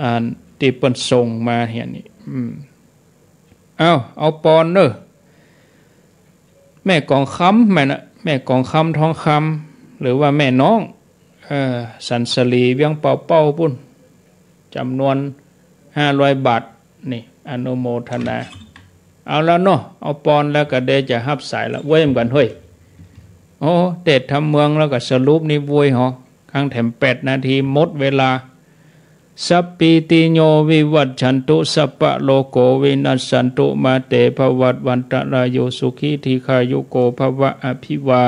อ่า ตี้เปิ้นส่งมาเหียนี่ อืม เอา เอาปอนเนอะ แม่กองคำ แม่นะ แม่กองคำ ทองคำ หรือว่าแม่น้อง เอ่อ สันสลี เวียงป่าเป้าปุ้น จำนวนห้าร้อยบาท นี่ อนุโมทนา เอาแล้วเนาะ เอาปอนแล้วก็เดี๋ยวจะฮับสายละ เว้ย เหมือนกัน เฮ้ย โอ้ เตสน์ธรรมเมืองแล้วก็สรุปนี่เว้ย หอ ค้างแถมแปดนาที หมดเวลา สัพพีติโยวิวัชชันตุ สัพพะโรโควินัสสันตุ มาเตภวัตวันตราโย สุขีทีฆายุโกภวะ อภิวา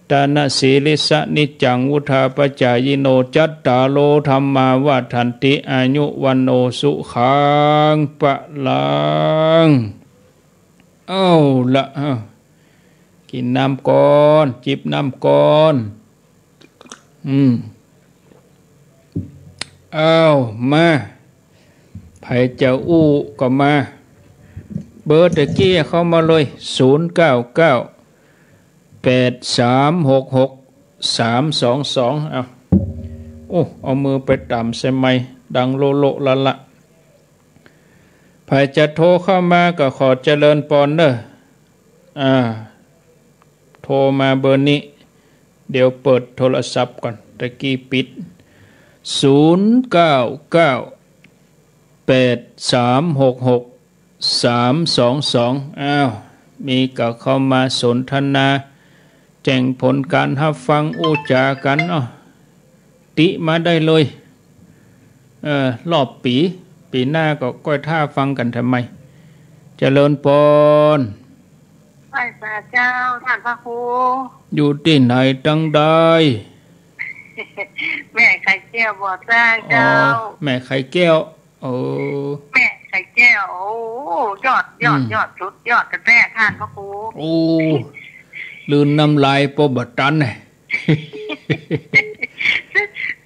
ทนสีลิสสะนิจจังวุฑฒาปจายิโน จัตตาโรธัมมาวัฑฒันติ อายุวัณโณสุขังพลัง เอาละ เอา กิ๋นน้ำก่อน จิบน้ำก่อน อืม เอา มา ใผจะอู้ก็มา เบอร์ตะกี้เข้ามาเลย ศูนย์เก้าเก้า แปดสามหกหก สามสองสอง เอา โอ้ เอามือไปต๋ามใส่ไมค์ ดังโละโละละละ ใผจะโทรเข้ามาก็ขอเจริญปอนเนอะ อ่า โทรมาเบอร์นี้ เดี๋ยวเปิดโทรศัพท์ก่อน ตะกี้ปิด ศูนย์เก้าเก้า แปดสามหกหก สามสองสอง อ้าว มีก็เข้ามาสนทนา แจ้งผลก๋านฮับฟังอู้จ๋ากั๋น อ้อ ติมาได้เลย เออ รอบปี๋ ปี๋หน้าก็ก้อยถ้าฟังกั๋นทำไม เจริญปอน ไหว้สาเจ้า ต้านพระครู อยู่ตี้ไหนตังใด แม่ไข่แก้วบ่อสร้างเจ้า อ๋อ แม่ไข่แก้ว โอ้ แม่ไข่แก้ว โอ้ ยอด ยอด อืม ยอด สุดยอดแต๊ๆ ต้านพระครู โอ้ ลืนน้ำลายปอบ่ตันเนี่ย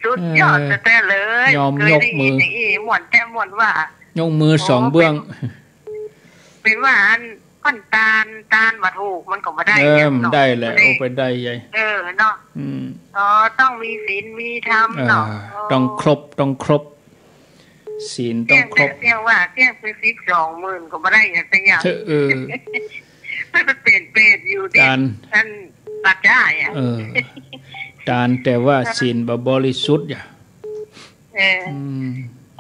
สุดยอดแต๊ๆ เลย ยอมยกมือ เกยได้ยินอย่างอี้ ม่วนแต๊ม่วนว่า ยกมือสองเบื้อง เป๋น เป๋นว่าอัน ก้อนตาน ตานบ่ถูก มันก็บ่ได้ เออ อย่างเนาะ ได้แหละ บ่ได้ เอาไปได้ใหญ่ เออ เนาะ อืม อ๋อ ต้องมีศีล มีธรรมเนาะ อ่า อ๋อ ต้องครบ ต้องครบ ศีลต้องครบ เสี้ยง เสี้ยงว่า เสี้ยงไปสิบสองหมื่นก็บ่ได้อย่างสักอย่าง เออ มันเป๋นเปรตอยู่ที่ ตาน ท่านตัดได้อะ เออ ตานแต่ว่าศีลบ่บริสุทธิ์อย่า เออ อืม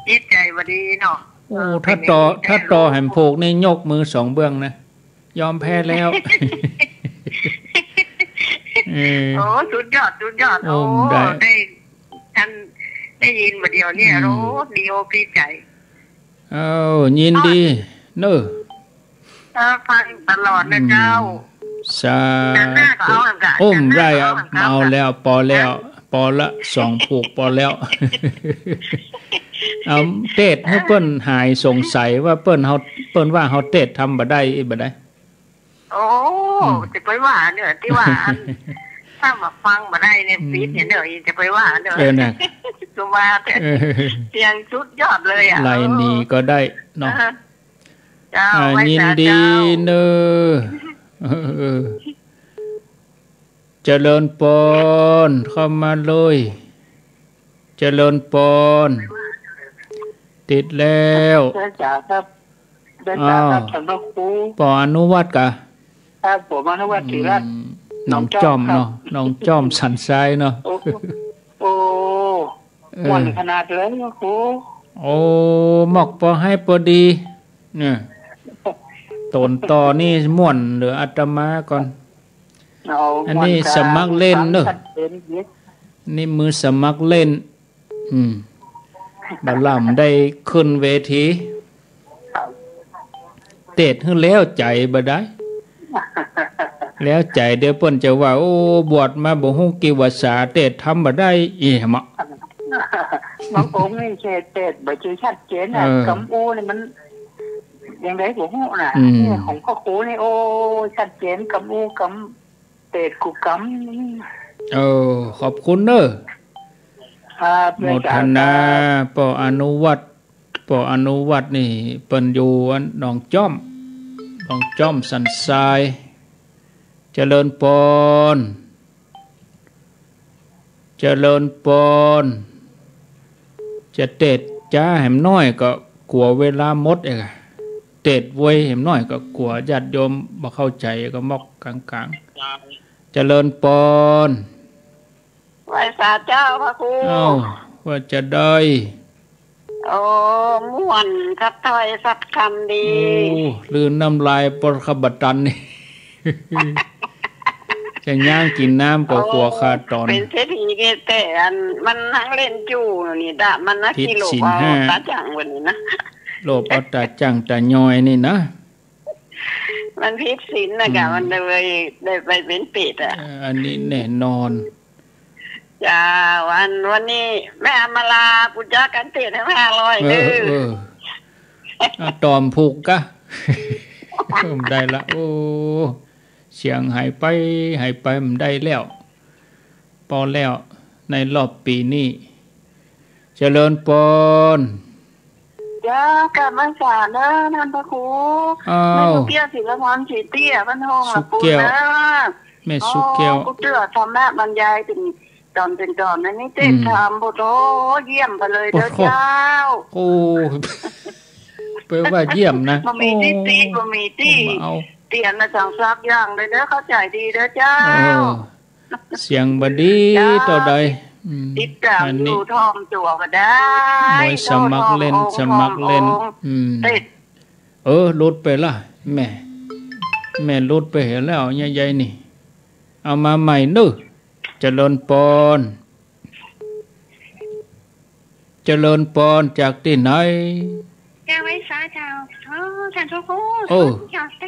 จิตใจบ่ดีเนาะ โอ้ เออ ถ้าต่อ เป๋นอย่างนี้ ถ้าต่อแหมผูกนี่ยกมือสองเบื้องนะ ยอมแพ้แล้ว เออ โอ้ สุดยอด สุดยอด โอ้ โอ้ ได้ ได้ ท่านได้ยินบ่าเดี่ยวเนี่ย อืม โอ้ ดีอกดีใจ๋ เอ้า ยินดี เนอะ เออ ฟังตลอดนะเจ้า อืม สาธุ จันทร์หน้าก็เอาหั่นกะ โอ้ จันทร์หน้า ได้อะ ก็เอาหั่นกะ เอาแล้ว ปอแล้ว ฮะ ปอละ สองผูกปอแล้ว เอา เตสน์หื้อเปิ้นหายสงสัยว่าเปิ้นเฮา เปิ้นว่าเฮาเตสน์ทำบ่ได้ บ่ได้ โอ้ อืม จะไปว่าเนาะ ตี้ว่าอัน ถ้ามาฟังบ่ได้เนี่ย อืม ปิดเนี่ยเนาะ จะไปว่าเนาะ เออ น่ะ สุมาแต่ เออ เสียงสุดยอดเลยอะ ไลน์หนีก็ได้เนาะ เออ เจ้า อ่า ไหว้สา ยินดี เจ้า เนอะ เออ เจริญปอน เข้ามาเลย เจริญปอน ติดแล้ว เจ้าจ๋าครับ เจ้าจ๋าครับ อ้าว ท่านพระครู ป้ออนุวัฒน์กะ ครับ ผมอนุวัฒน์ศรีรัตน์ อืม หนองจ้อมเนาะ หนองจ้อมสันทรายเนาะ โอ้ โอ้ เออ ม่วนขนาดเลยพระครู โอ้ มอกปอไฮปอดี เนี่ย ต๋นต่อนี่ม่วนเหลืออาตมาก่อน เอา อันนี้ ม่วน สมัครเล่นเนอะ ชัดเจนดี นี่มือสมัครเล่น อืม บ่าล่ำได้ขึ้นเวที เตศน์หื้อแล้วใจ๋บ่ได้ แล้วใจ๋เดี๋ยวเปิ้นจะว่า โอ้ บวชมาบ่ฮู้กี่วาสา เตศน์ธรรมบ่ได้ อีหมะ บางองค์นี่เตศน์ เตศน์บ่ใจ้ชัดเจนน่ะ เออ กำอู้นี่มัน ยังไงบ่ฮู้น่ะ อืม เนี่ยของพระครูนี่ โอ้ ชัดเจน กำอู้กำ เตศน์กู้กำ เออ ขอบคุณเนอะ ครับ โมทนา เจ้าจ๋าครับ ป้ออนุวัฒน์ ป้ออนุวัฒน์นี่เปิ้นอยู่อันหนองจ้อม หนองจ้อมสันทราย เจริญปอน เจริญปอน จะเตศน์จ๊าแหมน้อยก็กั๋วเวลาหมดเองอะ เตศน์ไวแหมน้อยก็กั๋วญาติโยมบ่เข้าใจ๋ ก็มอกก๋างๆ เจริญปอน ไหว้สาเจ้าพระครู เอ้า ว่าจะได้ โอ้ ม่วนสักถ้อยสักคำดี โอ้ ลืนน้ำลายปอขบัดตันนี่ จะย่างกิ๋นน้ำก็กั๋วขาดต๋อน โอ้ เป๋นเศรษฐีนี่แต่อันมันนั่งเล่นจู้นี่ดะ มันนะ ผิดศีลห้า ขี้โลภเอาต๋าจั่งวันนี้นะ โลภเอาต๋าจั่งต๋ายอยนี่นะ มันผิดศีลนะกะ อืม มันเลยได้ไปเป๋นเปรตอะ เออ อันนี้แน่นอน จ้า วัน วันนี้แม่อำมาลาปู๋จ๊ากั๋นเตศน์หื้อห้าร้อย เออ เด้อ เออ อ่ะ ต๋อมผูกกะ บ่ได้ละ โอ้ เสียงหายไป หายไป บ่ได้แล้ว ปอแล้ว ในรอบปี๋นี้ เจริญปอน เจ้า กราบไหว้สาเนอะ ท่านพระครู อ้าว แม่สุเกี้ยว ศิลพร ศรีเตี้ย บ้านห้อง สุเกี้ยว ละปูนนะ แม่สุเกี้ยว โอ้ กูเตื้อธรรมะบรรยายเป๋นต๋อนเป๋นต๋อน อันนี้เตศน์ อืม ธรรม โอ้โห เยี่ยมไปเลยเด้อ โอ้โห เจ้า โอ้ แป๋ว่าเยี่ยมนะ บ่มีตี้ติ โอ้ บ่มีตี้ บ่เอา เตียนมาสังสักอย่างเลยเด้อ เข้าใจ๋ดีเด้อเจ้า เออ เสียงบ่ดี เจ้า เต้าใด อืม ติดต๋าม อันนี้ อยู่ถ่อมตั๋วก็ได้ มวยสมัครเล่น โยถ่อมองค์ สมัครเล่น ถ่อมองค์ อืม เตศน์ เออ หลุดไปละ แม่ แม่หลุดไปเหียแล้ว ยายๆ นี่ เอามาใหม่เนอะ เจริญปอน เจริญปอน จากตี้ไหน เจ้าไหว้สาเจ้า โอ้ ท่านพระครู โอ้ สนเจ้าแต๊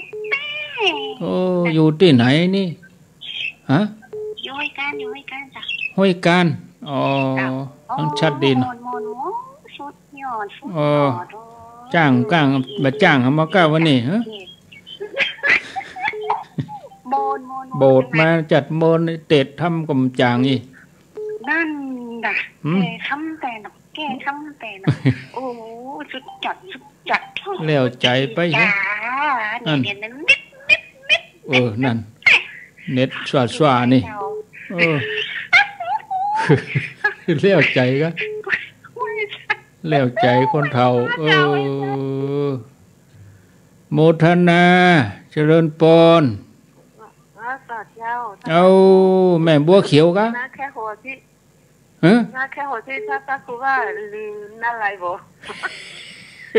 ๆ โอ้ อยู่ตี้ไหนนี่ ฮะ อยู่ห้วยก้าน อยู่ห้วยก้านจ้ะ ห้วยก้าน อ๋อ เจ้า ฟังชัดดีนะ โอ้ ม่วนๆ โอ้ สุดยอด สุดยอด อ๋อ โอ้ จ้าง จ้าง บ่าจ้างเอามาก้าววันนี้ ฮะ ม่วนๆ โบสถ์มาจัดม่วน เตศน์ธรรมก็บ่าจ้างอีก นั่นน่ะ หืม แก่คำแต่เนาะ แก่คำแต่เนาะ โอ้โห สุดจัด สุดจัด แล้วใจ๋ไป จ้า นั่น เนี่ย เนี่ย นิด นิด นิด เออ นั่น เน็ตส่าๆ นี่ เออ แล้วใจ๋กะ แล้วใจ๋คนเฒ่า เออ โมทนา เจริญปอน ว่าสาเจ้า เอ้า แม่บัวเขียวกะ นาแค่หัวที่ ฮะ นาแค่หัวที่พระ พระครูว่าลือนาลัยบ่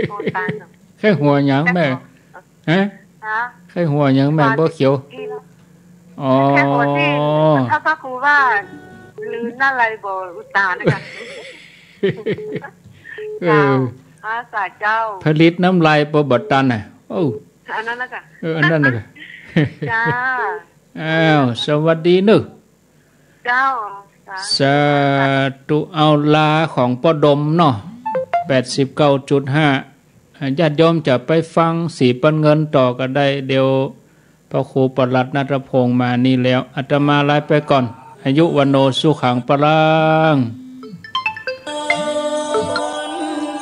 โอ้ตายเนาะ แค่หัวหยังแม่ แค่หัว ฮะ ฮะ แค่หัวหยังแม่บัวเขียว อ๋อ แค่หัวที่พระ พระครูว่าลือนาลัยบ่ อุตตานะคะ เออ เจ้า พระสาเจ้า ผลิตน้ำลายปอบ่ตันน่ะ โอ้ อันนั้นนะคะ เออ อันนั้นนะคะ จ้า อ้าว สวัสดีเนอะ เจ้า สาธุ เอาลาของป้อดมเนาะ แปดสิบเก้าจุดห้า ญาติโยมจะไปฟังศรีปันเงินต่อก็ได้ เดี๋ยวพระครูประหลัดณัฐพงษ์มานี่แล้ว อาตมาลาไปก่อน อายุวัณโณสุขังพลัง